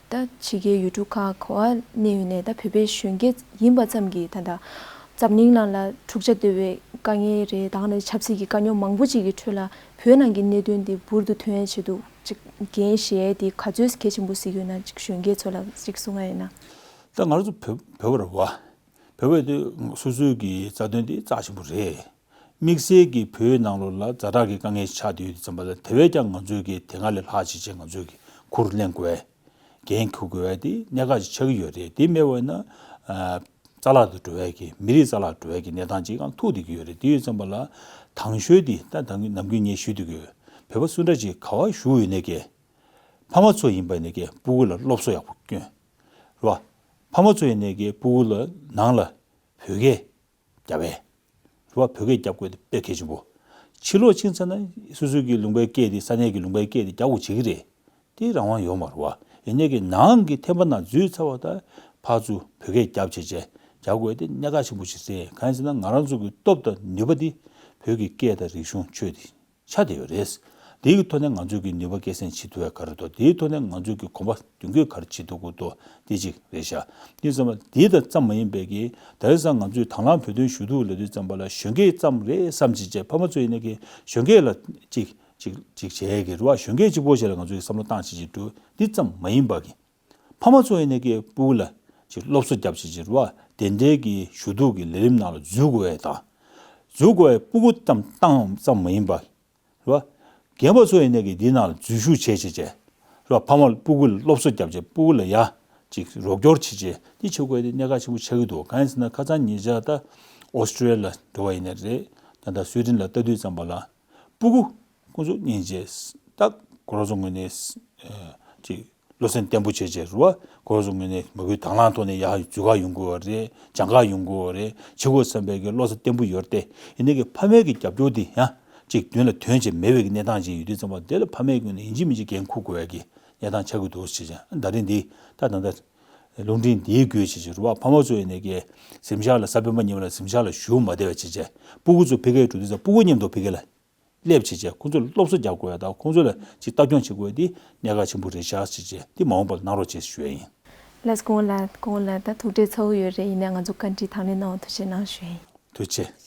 ད་ཕྱི་རྒྱལ་ཡུལ་གྲུ་ཁག་ག་པར་གནས་ཡོད་ནའི་ད་བོད་པའི་གཞོན་སྐྱེས་ཡིན་པ་ཙམ་གྱིས་ད་ལྟ་འཛམ་གླིང་ནང་ལ་འཁྲུག་ཆ་དོད་པའི་དཀའ་ངལ་རེད། ད་ག་ནང་བཞིན་ཆབ་སྲིད་ཀྱི་དཀའ་རྙོག་མང་པོ་ཅིག་གི་ཁྲོད་ལ་བོད་ནང་གི་གནད་དོན་འདི་འབུར་དུ་ཐོན་ཡའི་ཆེད་དུ་ཅིག་འགན་བཞེས་ཡས་དེ་ག་ཚོད་གལ་ཆེན་པོ་གཟིགས་ཡོད་ན། ཅིག་གཞོན་སྐྱེས་ཚོ་ལ་ཅིག་གསུང་ཡ་ཡིན་ན། ད་ང་རང་ཚོ་བོད་བོད་པ་རེད་བ། བོད་པ་དེ་སོ་སོའི་གི་རྩ་དོན་དེ་རྩ་ཆེན་པོ་རེད། དམིགས་བསལ་གྱི་བོད་ནང་ལོགས་ལ་ཛ་དྲག་གི་དཀའ་ངལ་ཆགས་བསྡད་ཡོད་དུས་ཙམ་པ་ལ། དེ་བས་ཀྱང་ང་ཚོས་ཀྱི་དེ་སྔ་ལས་ལྷག་བྱས་བྱས་ང་ཚོས་ཀྱི་ཁུར་ལེན་དགོས་པའི། འགན་འཁུར་དགོས་པ་དེ་གནད་འགག་ཅིག་ཆགས་ཀྱི་ཡོད་རེད། དེ་མེད་པ་ཡིན་ན་ཨ་རྩ་བརླག་ཏུ་འགྲོ་བའི་གི། མི་རིགས་རྩ་བརླག་འགྲོ་བའི་གི་གནས་སྟངས་ཅིག་ཡང་ཐུག་བསྡད་ཀྱི་ཡོད་རེད། དེ་ཡོད་ཙམ་པ་ལ་དང་ཤོས་དེ་ད་ད་ནམ་རྒྱུན་ངས་ཞུ་བསྡད་ཀྱི་ཡོད། བོད་པ་སུ་འདྲ་ཅིག་ག་པར་བཞུགས་ཡོད་ནའི་གི། ཕ་མ་ཚོ་ཡིན་པ་ཡིན་ནའི་གི་སྤུ་གུ་ལ་སློབ་གསོ་ཡག་པོ་བསྐྱོན། རེད་བ། ཕ་མ་ཚོ་ཡིན་ནའི་གི་སྤུ་གུ་ལ་ནང་ལ་བོད་སྐད་རྒྱབ་པས། རེད་བ། བོད་སྐད་རྒྱབ་དགོས་དེ་དཔེ་གལ་ཆེན་པོ། ཕྱི་ལོགས་ཕྱིན་ཚར་ན་སོ་སོའི་གི་ལུང་པའི་སྐད་དེ། ས་གནས་ཀྱི་ལུང་པའི་སྐད་དེ་རྒྱག་དགོས་བྱེད་ཀྱི་རེད། དེ་རང་དབང་ཡོད་མ་རེད་བ། ཡིན་ནའི་གི་ནང་གི་ཐེམ་པ་ནང་འཛུལ་ཚར་བ་དང་ཕར་ཚུར་བོད་སྐད་རྒྱབ་བྱས་བྱས་རྒྱག་དགོས་དེ་གནད་འགག་ཆེན་པོ་ཞིག་རེད། གང་ཡིན་ཟེར་ན་ང་རང་ཚོ་གི་སྟོབས་དང་ནུས་པ་དེ་བོད་ཀྱི་སྐད་དང་རིག་གཞུང་ཆོས་དེ་ཆགས་བསྡད་ཡོད་རེད། དེའི་ཐོག་ནས་ང་ཚོས་ཀྱི་ནུས་པ་སྐྱེད་སྲིང་བྱེད་ཐུབ་ཡ་ག་རེ་འདུག་དེའི་ཐོག་ནས་ང་ཚོས་ཀྱི་གོམ་པ་མདུན་སྐྱོད་ག་རེ་བྱེད་ཐུབ་ཀྱི་འདུག་དེ་གཅིག་རེད་ཤག་དེ་ཙམ་པ་དེ་དང་ཙམ་མ་ཡིན་པའི་གི། དེང་སང་ང་ཚོས་དང་བླངས་བོད་དོན་ཞུ་གཏུག་ལབ་དུས་ཙམ་པ་ལ་གཞོན་སྐྱེས་ཙམ་རེད་བསམ་བྱས་བྱས། ཕ་མ་ཚོ་ཡིན་ནའི་གི་གཞོན་སྐྱེས་ལ་གཅིག་གཅིག་གཅིག་བྱས་ཀྱི་རེད་བ། གཞོན་སྐྱེས་གཅིག་པོ་ཞིག་ལ་ང་ཚོས་བསམ་བློ་བཏང་བྱས་བྱས་འགྲོ། འདི་ཙམ་མ་ཡིན་པ་གི། ཕ་མ་ཚོ་ཡིན་ནའི་གི་སྤུ་གུ་ལ་ཅིག་སློབ་གསོ་རྒྱབ་བྱས་བྱས་རེད་བ། དེ་འདྲའི་གི་ཞུ་གཏུག་གི་ལས་རིམ་ནང་ལ་འཛུལ་དགོས་ཡས་དང་། འཛུལ་དགོས་ཡས་སྤུ་གུ་ཙམ་བཏང་ཙམ་མ་ཡིན་པ་རེད་བ། རྒན་པ་ཚོ་ཡིན་ནའི་གི་འདི་ནང་ལ་འཛུལ་ཞུགས་བྱས་བྱས་བྱས་རེད་བ། ཕ་མ་ལ་སྤུ་གུ་ལ་སློབ་གསོ་རྒྱབ་བྱས་སྤུ་གུ་ལ་ཡ་ཅིག་རོགས་སྐྱོར་བྱས་བྱས་འདི་བྱེད་དགོས་ཡས་དེ་གནད་འགག་ཆེན་པོ་ཆགས་ཀྱི་འདུག་གང་ཡིན་ཟེར་ན་ཁ་སང་ཉེ་ཆར་ད་ཨོ་སི་ཀྲི་ལི་ཡ་ལ་འགྲོ་བ་ཡིན་ནའི་རེད། ད་ལྟ་སུའེ་ཏེན་ལ་ལྟ་དུས་ཙམ་པ་ལ། སྤུ་གུ་ཁོང་ཚོ་སྙིང་རྗེ། ད་ཁོ་རང་ཚོ་ངོས་ནས་ཨ་ཅིག་བློ་སེམས་བརྟན་པོ་བྱས་བྱས་རེད་བ། ཁོ་རང་ཚོ་ངོས་ནས་མ་གུས་དང་བླངས་ཐོག་ནས་ཡར་འཛུལ་ག་ཡོང་དགོས་པ་རེད། སྦྱང་ག་ཡོང་དགོས་པ་རེད། བྱེད་དགོས་བསམ་པའི་གི་བློ་རྩ་བརྟན་པོ་ཡོད་རེད་དེ། ཡིན་ནའི་གི་ཕ་མའི་གི་རྒྱབ་སྐྱོར་དེ་ཡང་ཅིག་མདུན་ལ་ཐོན་བྱས་མེད་པའི་གི་གནས་སྟངས་ཅིག་ཡོད་དུས་ཙམ་པ་དེ་ལ་ཕ་མའི་ངོས་ནས་ཡིན་གཅིག་མིན་གཅིག་འགན་འཁུར་དགོས་ཡ་གི་གནས་སྟངས་ཆགས་ཀྱི་འདུག་ཟེར་བྱས། ད་རིང་འདི་ད་ད་ལྟ་རླུང་འཕྲིན་འདིའི་བརྒྱུད་བྱས་བྱས་རེད་བ། ཕ་མ་ཚོ་ཡིན་ནའི་གི་གཟིམ་ཤག་ལ་གཟའ་སྤེན་པ་ཉིན་མོ་ལ་གཟིམ་ཤག་ལ་བཞུགས་མ་བསྡད་པ་བྱས་བྱས། སྤུ་གུ་ཚོ་ཕ་གིར་འགྲོ་དུས་ཙམ་སྤུ་གུ་མཉམ་དུ་ཕ་གི་ལ་སླེབས་བྱས་བྱས་ཁོང་ཚོ་ལ་སློབ་གསོ་རྒྱག་དགོས་ཡ་དང་ཁོང་ཚོ་ལ་ཅིག་ལྟ་སྐྱོང་བྱེད་དགོས་ཡ་འདི་གནད་འགག་ཆེན་པོ་རེད་ཤག་ཟེར་བྱས། འདི་མ་འོངས་པ་ལ་གནང་རོགས་བྱེད་ཞུ་ཡ་ཡིན། ལགས་སྐུ་ངོ་ལགས། སྐུ་ངོ་ལགས་ད་ཐུགས་ཁྲལ་ཚ་པོ་ཡོད་རེད། ཡིན་ནའི་ང་ཚོ་བཀའ་འདྲི་དང་ལེན་གནང་བར་ཐུགས་རྗེ་གནང་ཞུ་ཡ་ཡིན། ཐུགས་རྗེ་ཆེ།